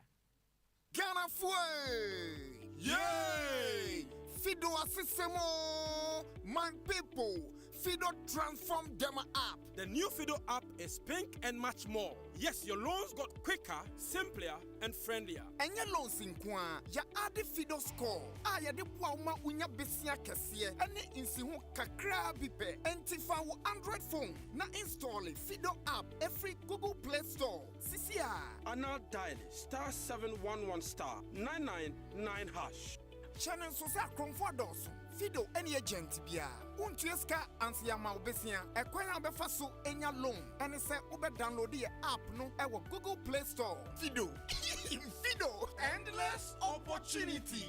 Ghanafoɔ ee! Yay! Fido asesɛm oo! My people, Fido transform dem app. The new Fido app is pink and much more. Yes, your loans got quicker, simpler, and friendlier. Ɛnyɛ loans nko ara, yɛade Fido score a yɛde boa wo ma wonya besia kɛseɛ ne nsiho kakraa bi pɛ. Enti fa wo Android phone na install Fido app ɛfiri Google Play Store seesei ara. Anaa dial *711*999#. Hyɛ no nso sɛ akorɔmfoɔ dɔɔso. Fido ne agent biara wontua sika ansa yɛama wo besia. Ɛkwan a wobɛfa so anya loan ɛne sɛ wobɛ download yɛ app no ɛwɔ Google Play Store. Fido, Fido, endless opportunities.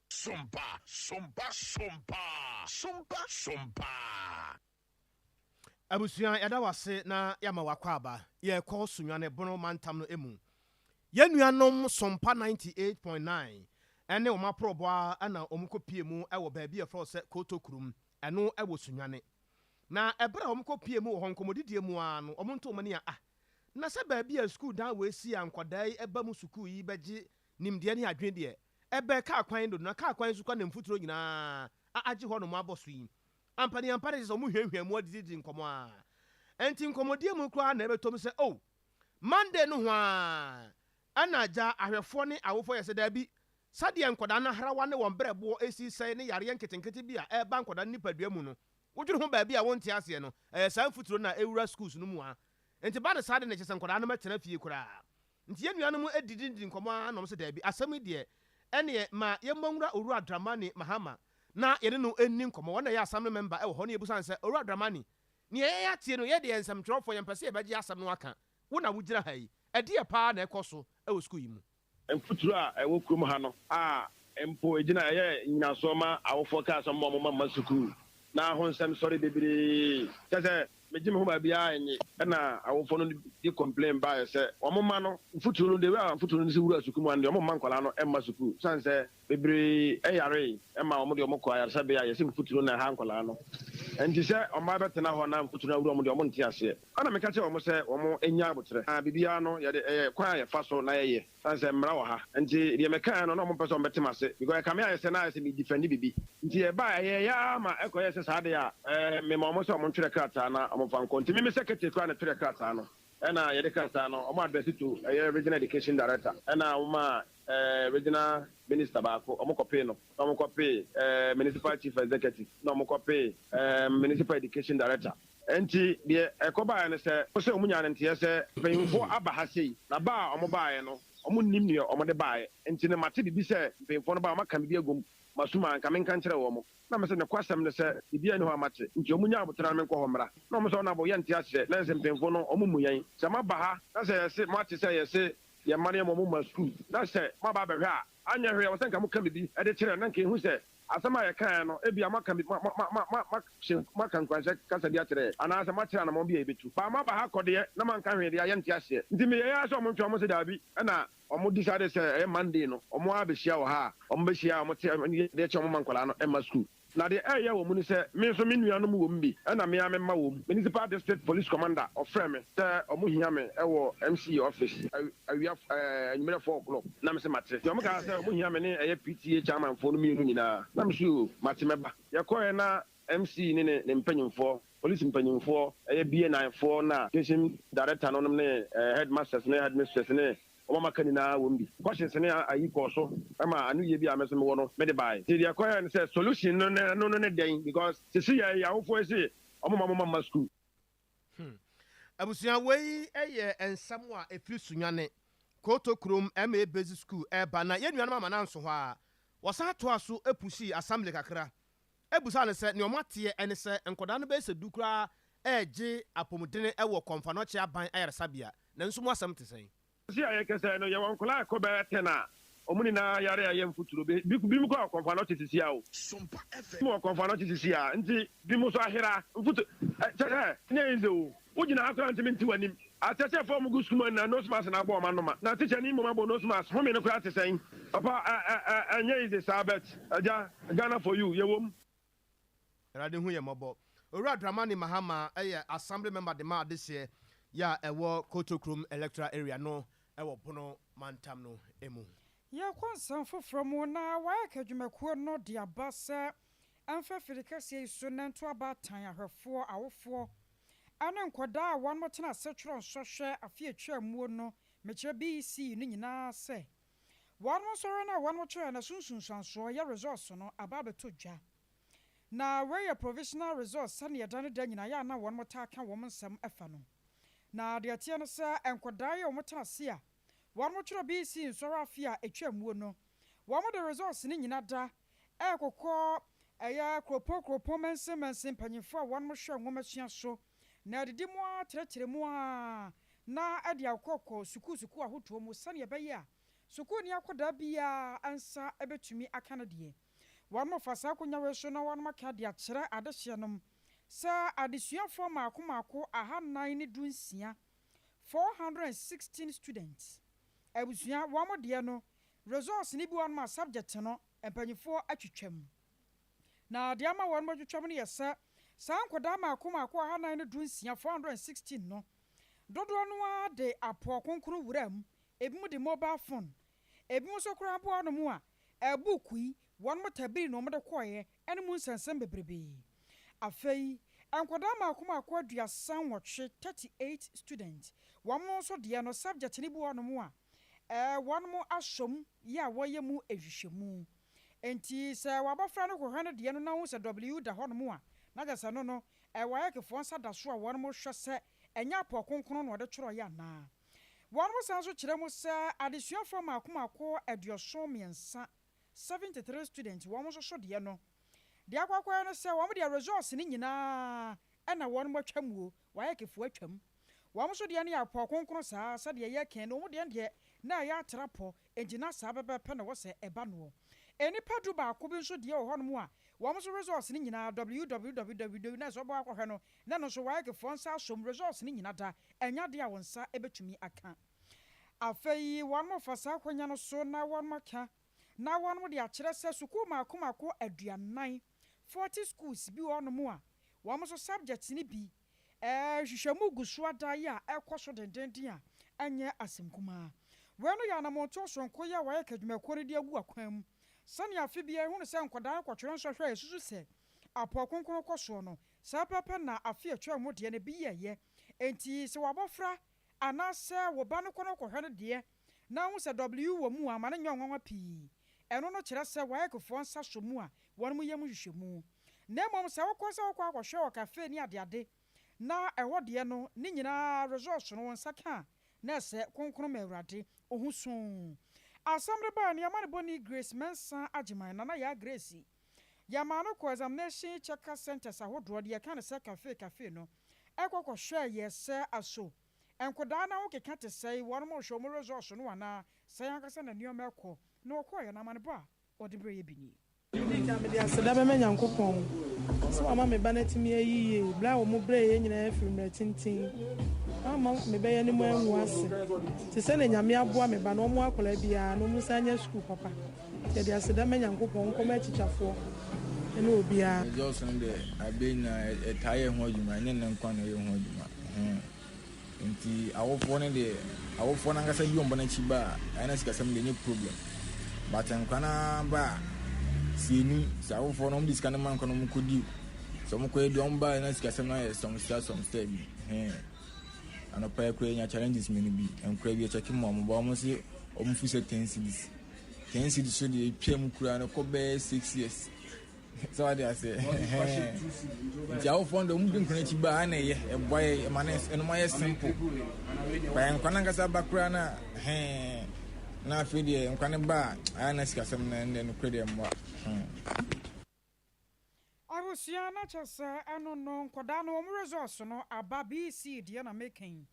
Sompa, sompa, sompa, sompa, sompa. Abusua, yɛda wase na yɛama wakɔ aba. Yɛkɔ Sunyani Bono mantam no mu. Yɛn nuanom Sompa 98.9 ɛne wɔn aporɔboa ɛna wɔn kɔpie mu ɛwɔ baabi a yɛfrɛ sɛ Koto Kurom, ɛno ɛwɔ Sunyani. Na ɛberɛ a wɔn kɔpie mu wɔ hɔ nkɔmmɔdidie mu ara no, wɔn nto wɔn ani a, ah, na sɛ baabi a sukuu dan wɔ esi a nkwadaa yi ɛba mu sukuu yi bɛgye nimdeɛ ne adwene deɛ, ɛbɛn kaa kwan dodo, na kaa kwan nso kora ne mfuturo nyinaa a agye hɔ nom abɔ so yi. Ampaneampa ne sɛ wɔn hwehwɛ mu adididi nkɔmmɔ a, nti nkɔmmɔdie mu koraa na ɛbɛtɔm sɛ, oh, Monday no ho a ɛna agya ahwɛfoɔ ne awofoɔ yɛ sɛ daabi, sɛdeɛ nkwadaa no ahrawa ne wɔn brɛboɔ esi sɛe ne yareɛ nketenkete bi a ɛreba nkwadaa no nipadua mu no. Wodwene ho baabi a wonte aseɛ no, ɛyɛ saa mfuturo no na ɛwura schools no mu a. Nti ba no saa de na kyerɛ sɛ nkwadaa no mɛtena fie koraa. Nti yɛn nuanom didi didi nkɔmmɔ ara na wɔn sɛ daabi, asɛm yi deɛ ɛneɛ ma yɛmmɔ nwura Owura Dramani Mahama na yɛne no nni nkɔmmɔ. Wɔn na ɛyɛ assembly member wɔ hɔ na yɛbusa no sɛ, Owura Dramani, nea yɛn atie no, yɛn deɛ yɛn nsɛmtwerɛfoɔ yɛmpɛ sɛ yɛbɛgye asɛm no aka, wo na wogyina ha yi, ɛdeɛ paa na ɛkɔ so wɔ sukuu yi mu? Mfuturo a ɛwɔ kurom ha no a mpo egyina ɛyɛ nnyinasoɔ ma awofoɔ kaa sɛ wɔmma wɔn mma mma sukuu na ho nsɛm sɔre bebree. Kyerɛ sɛ megye me ho baabiara nnye. Ɛna awofoɔ no de complain baeɛ sɛ wɔn mma no mfuturo no the way a mfuturo no si wura sukuu mu ha no deɛ wɔmma nkwadaa no mma sukuu sane sɛ Bebree yaree ma wɔde wɔn kɔɔ ayaresabea a yɛse mfuturo na ɛha nkwadaa no. Enti sɛ wɔn bɛtena hɔ na mfuturo no awura wɔn deɛ, wɔnte aseɛ. Ɛna meka kyerɛɛ wɔn sɛ wɔn nnya aboterɛ. Na biribiara no yɛde ɛyɛ kwan a yɛfa so na yɛyɛ. Ɛsiane sɛ mmara wɔ ha nti, deɛ mekaeɛ no na wɔmpɛ sɛ wɔbɛte m'ase because ɛkame ayɛ sɛ na ayɛ sɛ me defend biribi. Nti ɛbaeɛ, ɛyɛeɛ ara ma ɛkɔyɛɛ sɛ saa deɛ a, ɛɛ mema wɔn sɛ wɔntwerɛ krataa na wɔmfa nkɔ. Nti me me secretary koraa na ɛtwerɛɛ krataa no. Ɛna yɛde krataa no, wɔn address to ɛyɛ regional education director. Ɛna wɔmaa ɛɛ regional minister baako, wɔn kɔpee no, na wɔn kɔpee ɛɛ municipal chief executive, na wɔn kɔpee ɛɛ municipal education director. Ɛnti deɛ ɛkɔ baeɛ ne sɛ, wɔn sɛ wɔn nyaa no nteɛ sɛ mpanyinfoɔ aba ha sei, na ba a wɔn baeɛ no, wɔn nnim deɛ wɔn de baeɛ. Nti no mate biribi sɛ mpanyinfoɔ no baeɛ, wɔn aka biribi agu mu, m'asom a anka menka nkyerɛ wɔn. Na mese, Nokwasɛm ne sɛ, biribiara nni hɔ a mate, nti wɔn nya aboterɛ na menkɔ hɔ mmra. Na wɔn sɛ, Ɔnabo, yɛnte aseɛ, na yɛse mpanyinfoɔ no wɔn mmu yɛn. Sɛ moaba ha na sɛ yɛse moate sɛ yɛse Yɛn mma no yɛma wɔn ma sukuu, na sɛ moaba abɛhwɛ a, anyɛ hwee, ɛwɔ sɛ nka moka biribi de kyerɛ, na nka yɛhu sɛ asɛm a yɛkaeɛ no, ebia moaka bi, mo, mo, mo, mo, moahyɛ, moaka nkuranhyɛ kasa bi akyerɛ yɛn, anaasɛ moakyerɛ anammɔn bi a yɛbɛtu. But moaba ha kɔ deɛ, na moanka hwee deɛ a, yɛnte aseɛ. Nti meyɛeɛ ara sɛ wɔntwɛn, wɔse daabi, ɛna wɔn decide sɛ ɛyɛ Monday no, wɔn ara bɛhyia wɔ ha a, wɔbɛhyia a, wɔte, adeɛ kye a wɔmma nkwadaa no mma sukuu. Na deɛ ɛyɛ wɔ mu ne sɛ, me nso me nuanom wɔ mu bi, ɛna me ara me mma wɔ mu. Municipal District Police Commander ɔfrɛɛ me sɛ wɔn hia me wɔ MCE office awia ɛɛ anwummerɛ 4 o'clock, na me se mate. Nti wɔn kaa sɛ wɔn hia me ne ɛyɛ PTA chairman foɔ no mmienu nyinaa, na me se oo mate mɛba. Yɛkɔɛ na MC ne ne ne mpanyinfoɔ, police mpanyinfoɔ, ɛyɛ BNI foɔ na station director no nom ne ɛɛ headmasters ne headmistress ne wɔn a maka nyinaa wɔ mu bi. Questions ne ayi kɔɔ so ma ano yie bi a me nso mewɔ no mede baeɛ. Nti deɛ ɛkɔyɛɛ ne sɛ solution no ne no ne dɛn because sisi yɛ yɛn awofoɔ yi se wɔn mma wɔn mma school. Abusua wei yɛ nsɛm a ɛfiri Sunyani, Koto kurom MA Basic School ɛreba na yɛn nuanom ama no anso hɔ ara. Wɔsan toaa so pushii assembly kakra bisaa no sɛ nea wɔateɛ ne sɛ nkwadaa no bɛyɛ sɛ du koraa regye apɔmudene wɔ Kɔmfanɔkye Aban Ayaresabea nanso mu asɛm te sɛn? Seesei a yɛrekasa yi no, yɛwɔ nkwadaa a ɛkɔ bɛyɛ ten a wɔn nyinaa yare a ɛyɛ mfuturo. Bi binom koraa wɔ Kɔmfoanɔkye sisi a o. Binom wɔ Kɔmfoanɔkye sisi a, nti binom nso ahera mfuturo. Ɛ, kyerɛ sɛ, ɛnyɛ easy o. Wogyina ha koraa a ntumi nte w'anim. Akyerɛkyerɛfoɔ a wɔgu sukuu mu nyinaa, nose mask na abɔ wɔn anoma. Na tikyani mmom abɔ nose mask. Home no koraa te sɛn? Papa, ɛ, ɛ, ɛ, ɛnyɛ easy saa but agya, Ghana for you, yɛwɔ mu. Awurade hu yɛn mmɔbɔ. Owura Dramani Mahama yɛ Assembly Member de ma adehyeɛ yɛ a ɛwɔ Kotokrom Electoral Area no wɔ Bono mantam no mu. Yɛkɔ nsɛm foforɔ mu na WAEC adwumakuo no de aba sɛ ɛmfa afiri kɛseɛ yi so na ɛnto abaatan, ahwɛfoɔ, awofoɔ ne nkwadaa a wɔn tena ase twerɛ nsɔhwɛ afe a ɛtwaa muo no, mekyerɛ BEC no nyinaa sɛ wɔn nsɔhwɛ no a wɔn twerɛ no so nsunsuansoɔ yɛ results no aba abɛtɔ dwa. Na wei yɛ provisional results sɛdeɛ da ne da nyinaa yɛ a na wɔn taa ka wɔn nsɛm fa no. Na deɛ ɛteɛ no sɛ nkwadaa yi a wɔtena ase a wɔn twerɛ BEC nsɔhwɛ afe a ɛtwa muo no, wɔn de results no nyina da ɛrekokɔ ɛyɛ kuropɔn kuropɔn mansin mansin mpanyinfoɔ a wɔn hwɛ nwomasua so na ɛdidi mu ara kyerɛkyerɛ mu ara na ɛde akɔkɔ sukuu sukuu ahodoɔ mu sɛdeɛ ɛbɛyɛ a sukuuni akwadaa biara nsa bɛtumi aka no deɛ. Wɔn fa saa akonnwa wei so na wɔn aka de akyerɛ adehyeɛ nom sɛ adesuafoɔ mmaako mmaako 416, 416 students, abusua wɔn deɛ no results no bi wɔ a subject no mpanyinfoɔ atwitwam. Na deɛ ama wɔn atwitwam no yɛ sɛ saa nkwadaa mmaako mmaako 416, 416 no, dodoɔ no ara de apɔ kronkron wura mu, ebinom de mobile phone, ebinom nso koraa boa no mu a ɛbuku yi wɔn tabiri na wɔn de kɔɔeɛ ɛne mu nsɛnsɛm bebrebee. Afei nkwadaa mmaako mmaako 38, 38 students, wɔn nso deɛ no subject no bi wɔ nom a wɔn asom yɛ a wɔyɛ mu nhwehwɛmu. Nti sɛ wabɔfra no kɔhwɛ no deɛ no na ho sɛ W da hɔnom a Na kyerɛ sɛ ɛno no, WAECfoɔ nsa da so a wɔnom hwɛ sɛ ɛnyɛ apɔw kronkron na wɔde twerɛeɛ anaa. Wɔnom san nso kyerɛ mu sɛ adesuafoɔ mmaako mmaako 73, 73 students, wɔn nso so deɛ no, deɛ akɔ akɔyɛ ne sɛ wɔn deɛ results no nyinaa na wɔnom atwa mu o, WAECfoɔ atwam. Wɔn nso deɛ no yɛ apɔw kronkron saa ara sɛdeɛ yɛka yi no, wɔn deɛ no deɛ na ɛyɛ atrapɔ, enti na saa pɛpɛɛpɛ na ɛwɔ sɛ ɛba noɔ. Nnipa 11 bi nso deɛ wɔ hɔnom a, wɔn nso results no nyinaa www na sɛ wobɛkɔ akɔhwɛ no, na ɛno nso WAEC foɔ nsa asom, results no nyina da, ɛnyɛ adeɛ a wo nsa bɛtumi aka. Afei wɔn fa saa akwanya no so na wɔn aka na wɔn de akyerɛ sɛ sukuu mmaako mmaako 40, 40 schools, bi wɔ hɔnom a wɔn nso subjects no bi Nhwehwɛmu gu so ada yi a ɛrekɔ so dendeenden a ɛnyɛ asɛm kumaa. Wei no yɛ anammɔntuo soronko yi a wɔayɛ ka adwumakuo no de agu akwan mu. Sɛnea afe biara yɛhunu sɛ nkwadaa no kɔtwerɛ nsɔhwɛ a yɛsusu sɛ apɔw kronkron kɔ soɔ no, saa pɛpɛpɛ na afe a ɛtwaam mu deɛ no bi yɛeɛ. Enti sɛ w'abɔfra anaasɛ wo ba no kɔ na ɔkɔhwɛ no deɛ na wohu sɛ W wɔ mu a, ma no nyɛ wo nwanwa pii. Ɛno no kyerɛ sɛ WAECfoɔ nsa sɔ mu a wɔn yɛ mu nhwehwɛmu. Na mmom sɛ wokɔ sɛ wokɔ akɔhwɛ wɔ cafe ne adeade na ɛhɔ deɛ no ne nyinaa results no wo nsa ka a na ɛsɛ kronkron ma Awurade ohu soo. Asɛm reba a nea amanebɔni Grace Mensah Agyeman, Nana Yaa Grace, yɛmaa no kɔɔ examination checker centres ahodoɔ deɛ yɛka no sɛ cafe cafe no ɛkɔ kɔhwɛɛ yɛ sɛ aso nkodaa no ahokeka te sɛe wɔnom rehwɛ wɔn results no anaa sɛn ankasa na nneɛma ɛkɔ na wɔkɔɔeɛ no amanebɔ a wɔde brɛɛ yɛ bi nie. Edi kan, mede aseda bɛma Nyankopɔn sɛ wama me ba no atumi ayi yie berɛ a wɔn brɛɛ yɛn nyinaa afiri mmerɛ tenten. Wamma me ba yi anim angu ase. Te sɛ nea Nyame aboa me ba no, wɔn akwadaa biara no, wɔn san nya sukuu papa. Nti yɛde aseda ma Nyankopɔn, nkɔma atikyafoɔ ne obiara. Results no deɛ abɛ nyinaa ɛtaa yɛ ho adwuma, ɛnyɛ nnɛ nko ara na ɛyɛ ho adwuma. Ɛhɛn. Nti awofoɔ no deɛ awofoɔ no ankasa di wɔn ba no akyi ba a ɛyɛ na sikasɛm deɛ ɛnyɛ problem but nkora no ara ba a sɛ yɛnim sɛ awofoɔ no wɔn de sika no ma nkora no wɔn kɔdi sɛ wɔn kɔyɛ deɛ wɔn ba na sikasɛm no ayɛ some star some star bi hɛn anɔpa yɛ kora yɛnya challenges mmienu bi nkora bi ɛkyɛke mu a wɔn ba wɔn se wɔn fi sɛ 10 cedis, 10 cedis so deɛ etwa mu kura no kɔ bɛyɛ 6 years sɛ wade ase. Nti awofoɔ no deɛ ɔmo di nkwa n'akyi ba a na ɛyɛ ɛboa yɛ ɛma no ɛnom ayɛ simple ba nkwa no ankasa ba koraa na hɛn na afei deɛ nkwa no ba a ayɛ na sikasɛm no ɛnɛ nokorɛ deɛ mmoa. Abusua na kyerɛ sɛ ɛno no nkwadaa no wɔn results no aba. BECE deɛ na meka yi,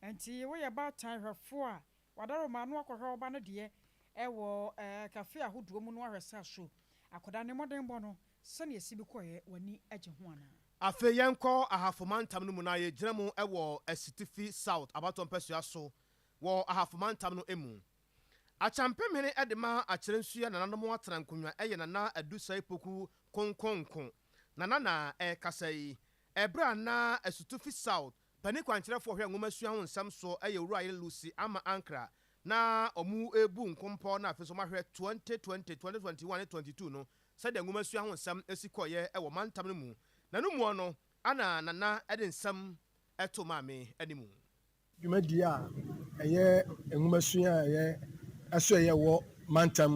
nti woyɛ baatan hwɛfoɔ a wadaroma ano akɔhwɛ wo ba no deɛ ɛwɔ cafe ahodoɔ mu no ahwɛ sɛ aso akwadaa ne mmɔdenbɔ no sɛnea esi bi kɔɛ w'ani agye ho anaa. Afei yɛnkɔ Ahafo mantam no mu na yɛgyina mu wɔ Asutifi South abatoɔ mpasua so wɔ Ahafo mantam no mu. Akyampemhene de ma Akyerɛnsua nananom atena nkonnwa yɛ Nana Adusai Poku Konkonko. Nana na ɛrekasa yi ɛberɛ a na Asutifi South panin kwankyerɛfoɔ hwɛ nwomasua ho nsɛm so yɛ Owura Yere Lucy Ama Ankra na ɔmo ebu nkompɔ na afei nso ɔmo ahwɛ 2020, 2021 ne 22 no sɛdeɛ nwomasua ho nsɛm esi kɔɔyɛ wɔ mantam no mu. Na no muɔ no ana Nana de nsɛm ɛto maame anim. Dwumadie a ɛyɛ nwomasua a ɛyɛ ɛso ɛyɛ wɔ mantam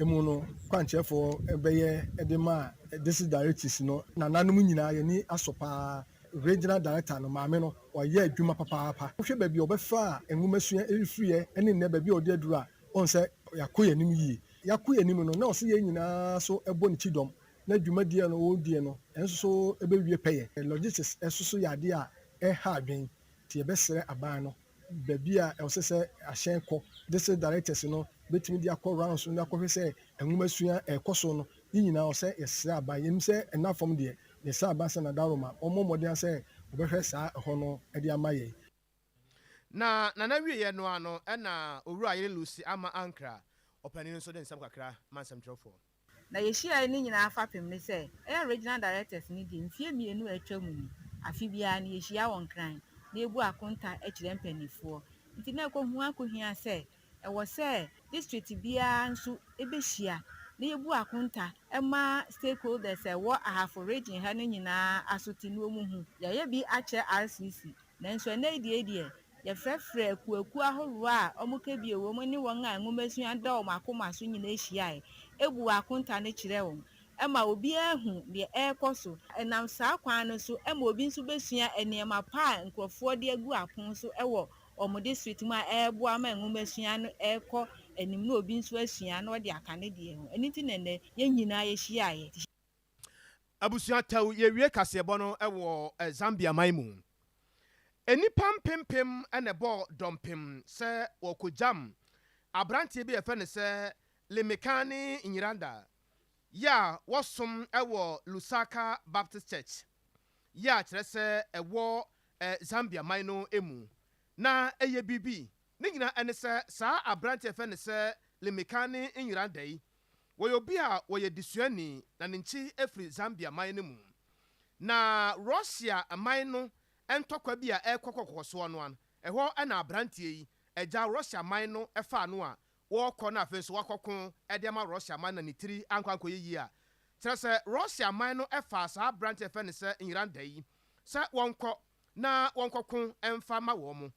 mu no kwankyerɛfoɔ bɛyɛ de ma district directors no, nananom nyinaa yɛni asɔ paa. Regional director no maame no ɔyɛ adwuma papaapa. Wohwɛ baabi a ɔbɛfa a nwomasua ɛrefiriɛ ne nnɛ baabi a ɔde aduru a ɔn sɛ yɛakɔ yɛn anim yie. Yɛakɔ yɛn anim no na ɔsɛ yɛn nyinaa so ɛbɔ ne ti dɔm na dwumadie no ɔredie no ɛnso so ɛbɛwie pɛyɛ. Logistics ɛso so yɛ adeɛ a ɛha adwen, nti yɛbɛsrɛ aban no baabi a ɛwɔ sɛ sɛ ahyɛn kɔ district directors no bɛtumi de akɔ rounds no akɔhwɛ sɛ nwomasua ɛkɔ so no ne nyinaa. Ɔsɛ yɛsrɛ aban, yɛnim sɛ ɛna fam deɛ yɛsrɛ aban sɛ nadaroma ɔmmɔ mmɔden sɛ wɔbɛhwɛ saa ɛhɔ no de ama yɛn. Na Nana wieɛ no ano ɛna Owura Yere Lucy Ama Ankra ɔpanin nso de nsɛm kakra ma nsɛmtwerɛfoɔ. Na yɛhyiaeɛ no nyinaa fapem ne sɛ ɛyɛ regional directors no deɛ mfeɛ 2 a atwa mu ni, afe biara no yɛhyia wɔ Nkran na yɛbu akonta kyerɛ mpanimfoɔ, nti na ɛkɔhu akɔhia sɛ ɛwɔ sɛ district biara nso bɛhyia na yɛbu akonta ma stakeholders a ɛwɔ Ahafo Region ha no nyinaa aso te na wɔn hu. Yɛayɛ bi akyerɛ RCC, nanso ɛnɛ yi deɛ yɛfrɛfrɛ akuakuo ahoroɔ a wɔka bi wɔ mu ne wɔn a nwomasua da wɔn akoma so nyinaa hyiaeɛ ebu akonta no kyerɛ wɔn. ma obiara hu deɛ ɛrekɔ so. Ɛnam saa kwan no so ma obi nso bɛsua nneɛma pa a nkurɔfoɔ de agu apono so wɔ wɔn district mu a ɛreboa ma nwomasua no rekɔ anim na obi nso asua na ɔde aka ne deɛ ho. Ɛno nti na nnɛ yɛn nyinaa yɛhyiaeɛ. Abusua tɛw yɛwie kaseɛbɔ no wɔ Zambia man mu. Nnipa mpempem na ɛbɔɔ dɔmpem sɛ wɔrekɔgyam aberanteɛ bi a yɛfrɛ no sɛ Limikani Nyiranda yi a wɔsom wɔ Lusaka Baptist Church yi a kyerɛ sɛ ɛwɔ Zambia man no mu. Na ɛyɛ biribi. Ne nyinaa ɛne sɛ saa aberanteɛ a yɛfrɛ no sɛ Limikani Nyiranda yi, wɔyɛ obi a wɔyɛ desuani na ne nkyi firi Zambia man no mu. Na Russia man no ntɔkwa bi a ɛrekɔ kɔkɔɔ soɔ no, ɛhɔ na aberanteɛ yi agya Russia man no faa no a wɔrekɔ na afei nso wakɔko de ama Russia man na ne tiri ankɔ ankɔyɛ yie a, kyerɛ sɛ Russia man no faa saa aberanteɛ a yɛfrɛ no sɛ Nyiranda yi sɛ wɔnkɔ na wɔnkɔko mfa ma wɔn.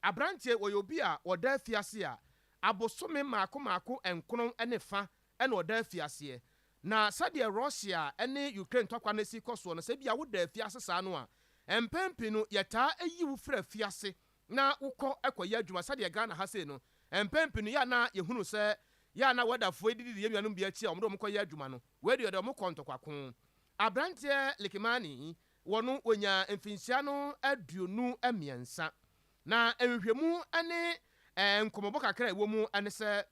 Aberanteɛ wɔyɛ obi a ɔda afiase a abosome mmaako mmaako nkron ne fa na ɔda afiaseɛ. Na sɛdeɛ Russia ne Ukraine ntɔkwa no si kɔ soɔ no, sɛ ebia woda afiase saa no a, mpɛn pii no yɛtaa yi wo firi afiase na wokɔ kɔyɛ adwuma. Sɛdeɛ Ghana ha sei no, mpɛn pii no yɛ a na yɛhunu sɛ yɛ a na wɛdafoɔ yi didi yɛn nuanom bi akyi a wɔde wɔn kɔyɛ adwuma no, wei deɛ wɔde wɔn kɔ ntɔkwako. Aberanteɛ Likimani wɔ no wɔnyaa mfinhyia no 23. Na nhwehwɛmu ne nkɔmmɔbɔ kakra a ɛwɔ mu ne sɛ,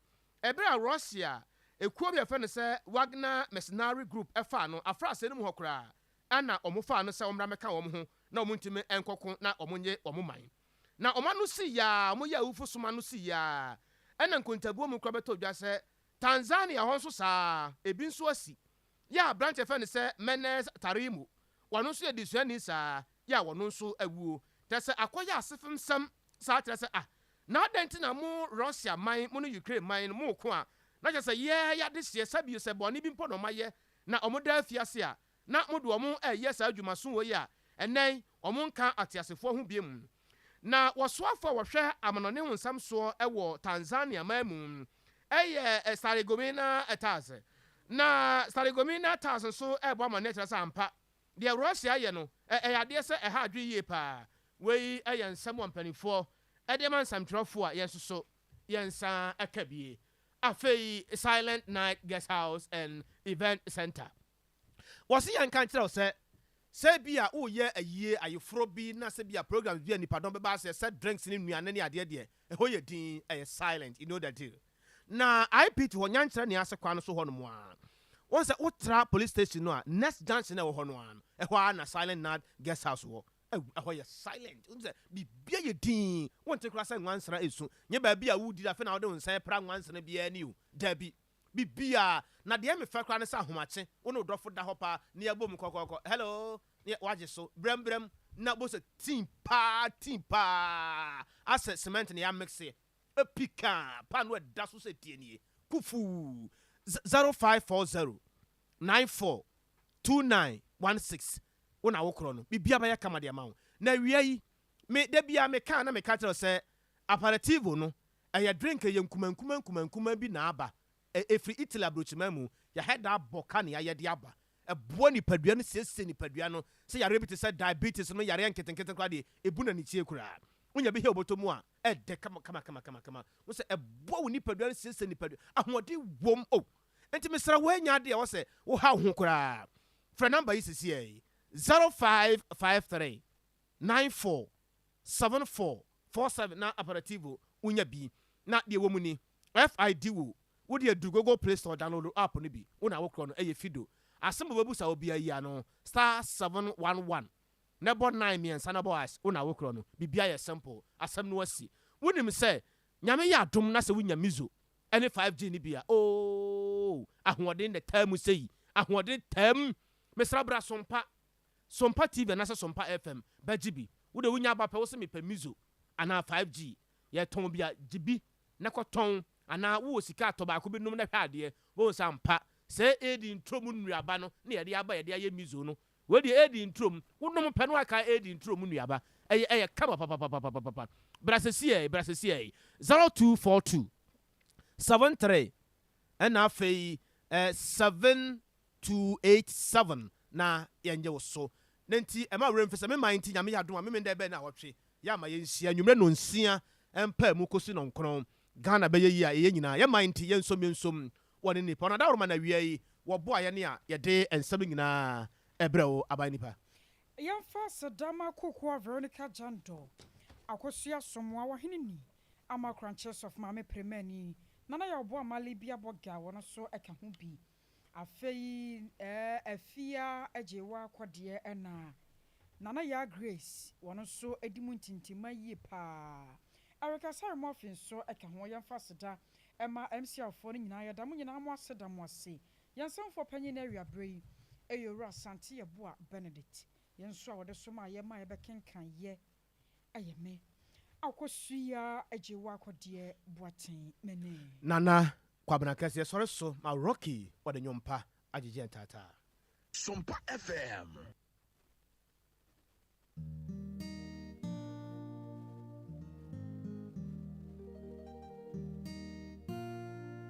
bere a Russia ekuo bi a wɔfrɛ no sɛ Wagner Mercenary Group faa no afrasɛɛ no mu hɔ koraa na wɔfaa no sɛ ɔmmra mmɛka wɔn ho na wɔntumi nkɔko na wɔnnye wɔn man. Na wɔn ano sii ara, wɔyɛɛ awufo som ano sii ara, ɛna nkontabuo mu koraa bɛtɔɔ dwa sɛ Tanzania hɔ nso saa ara, ebi nso asi. Yɛ a aberante a yɛfrɛ no sɛ Menes Tarimo, ɔno nso yɛ desuani saa ara, yɛ a ɔno nso awuo. Kyerɛ sɛ akɔyɛ asefemsɛm saa kyerɛ sɛ ah, na adɛn nti na mo Russia man, mo ne Ukraine man no moko a, na kyerɛ sɛ yɛɛ yɛadehyeɛ, sɛbio sɛ bɔne bi mpo na wɔayɛ na wɔda afiase a, na mode wɔn reyɛ saa adwumaso wei a ɛnnɛ yi wɔn nka ateasefoɔ ho biom. Na wɔsoafoɔ a wɔhwɛ amanɔne ho nsɛm soɔ wɔ Tanzania man mu yɛ Sarigomina Taz. Na Sarigomina Taz nso rebɔ amanneɛ kyerɛ sɛ ampa, deɛ Russia ayɛ no, ɛyɛ adeɛ sɛ ɛha adwene yie paa. Wei yɛ nsɛm a mpanimfoɔ de ma nsɛmtwerɛfoɔ a yɛn nso so yɛn nsa ka bie. Afei Silent Night Guest House and Event Center. Wɔse yɛnka nkyerɛ wo sɛ, sɛ ebia woreyɛ ayie, ayeforɔ bi na sɛ bia programs bi a nnipadɔm bɛba aseɛ sɛ drinks ne nnuane ne adeɛ deɛ, ɛhɔ yɛ dinn, ɛyɛ silent, you know the deal. Na IPT hɔ, Nyankyerɛ Nea Ase kwan no so hɔ nom ara, wohu sɛ wotra police station no a, next junction a ɛwɔ hɔ no ara no, ɛhɔ ara na Silent Night Guest House wɔ. Ɛhɔ yɛ silent, wohu sɛ biribiara yɛ dinn, wonte koraa sɛ nwansena resu, nyɛ baabi a wodidi afei na wode wo nsa repra nwansena biara ni o, dabi. Biribiara. Na deɛ mefɛ koraa ne sɛ ahomakye, wo ne wo dɔfo da hɔ paa na yɛbom kɔkɔkɔ, hello, na wagye so brɛmbrɛm na wobɛhu sɛ tea paa, tea paa, asɛ cement na yɛamekseɛ, pikaa, paanoo a ɛda so sɛ tie nie, kufuu, 0540 94 2916, wo na wokorɔ no, biribiara bɛyɛ kama de ama wo. Na awia yi, me, da biara meka a na meka kyerɛ wo sɛ aperitivo no, Ɛyɛ drink ɛyɛ nkumankuma nkumankuma bi na aba. Ɛfiri Italy abrokyiman mu. Yɛahɛ da abɔ ka nea yɛde aba. Ɛboa nipadua no siesie nipadua no. Sɛ yareɛ bi te sɛ diabetes no yareɛ nketenkete koraa deɛ ɛbu no anikyie koraa. Wonya bi hɛ wobɔtɔ mu a ɛdɛ kama kama kama kama kama. Wohu sɛ ɛboa wo nipadua no siesie nipadua. Ahoɔden wom oh. Nti mesrɛ wo ɛnyɛ adeɛ a ɛwɔ sɛ woha wo ho koraa. Frɛ number yi sesiɛ yi, 0553 94 7447 na aperitivo wonya bi na deɛ ɛwɔ mu ni FID wo wo deɛ duru Google Play Store download app no bi wo na wo korɔ no ɛyɛ Fido asɛm a wɔbɛbusa wo biara yi ano star 711 na bɔ 9 mmiɛnsa na bɔ hash wo na wo korɔ no biribiara yɛ simple asɛm no asi wonim sɛ Nyame yɛ adom na sɛ wonya Mizo ɛne 5G no bi a ooh ahoɔden na ɛtaa mu sei ahoɔden taa mu mesrɛ bra sompa Sompa TV anaasɛ Sompa FM bɛgye bi. Wo deɛ wonya aba pɛ wose mepɛ Mizo anaa 5G. Yɛtɔn bi a, gye bi na kɔtɔn anaa wowɔ sika a tɔ baako bi nom na hwɛ adeɛ. Wobɛhu sɛ ampa sɛ Eden turo mu nnuaba no na yɛde aba yɛde ayɛ Mizo no. Wei deɛ Eden turo mu, wonom pɛ na woakae Eden turo mu nnuaba. Ɛyɛ ɛyɛ kama papapapapapa. Bra sesiei, bra sesiei. 0242 73 ɛna afei eh, 7. 287 na yɛngye wo so. Ne nti ɛma werɛ mfi sɛ me man nti Nyame yɛ adom a Memenda ɛbɛn naawɔtwe yɛ ama yɛnhyia anwummerɛ nonsia mpaa mu kɔsi nɔnkron. Ghana bɛyɛ yie a yɛyɛ nyinaa yɛ man nti yɛnsom yɛnsom wɔ ne nnipa. Ɔno adaworoma na awia yi wɔboa yɛne a yɛde nsɛm nyinaa ɛbrɛ wo aban nipa. Yɛmfa aseda ma Kokoa Veronica Jandor, Akosua Somoa, Ɔhene Ni, Ama Korankye Sɔfo Maame Premani, Nana Yaw Boamah Libya Bɔga wɔn nso ka ho bi. Afei eh Afia Agyewaa Kɔdeɛ ɛna Nana Yaa Grace wɔn nso di mu ntintimma yie paa. Erica Asare Murphy nso ka ho. Yɛmfa aseda ma MCR foɔ no nyinaa. Yɛda mo nyinaa mo ase da mo ase. Yɛn nsɛmfoɔ panyin no awia berɛ yi yɛ Owura Asante Yeboah Benedict. Yɛn nso a wɔde somaa yɛn ma yɛbɛkenkan yɛ ɛyɛ me Akosua Agyewaa Kɔdeɛ Boateng Mene. Nana Kwabena Kɛseɛ sɔre so ma Rocky wɔde nwom pa agyegye yɛn taataa. Sompa FM.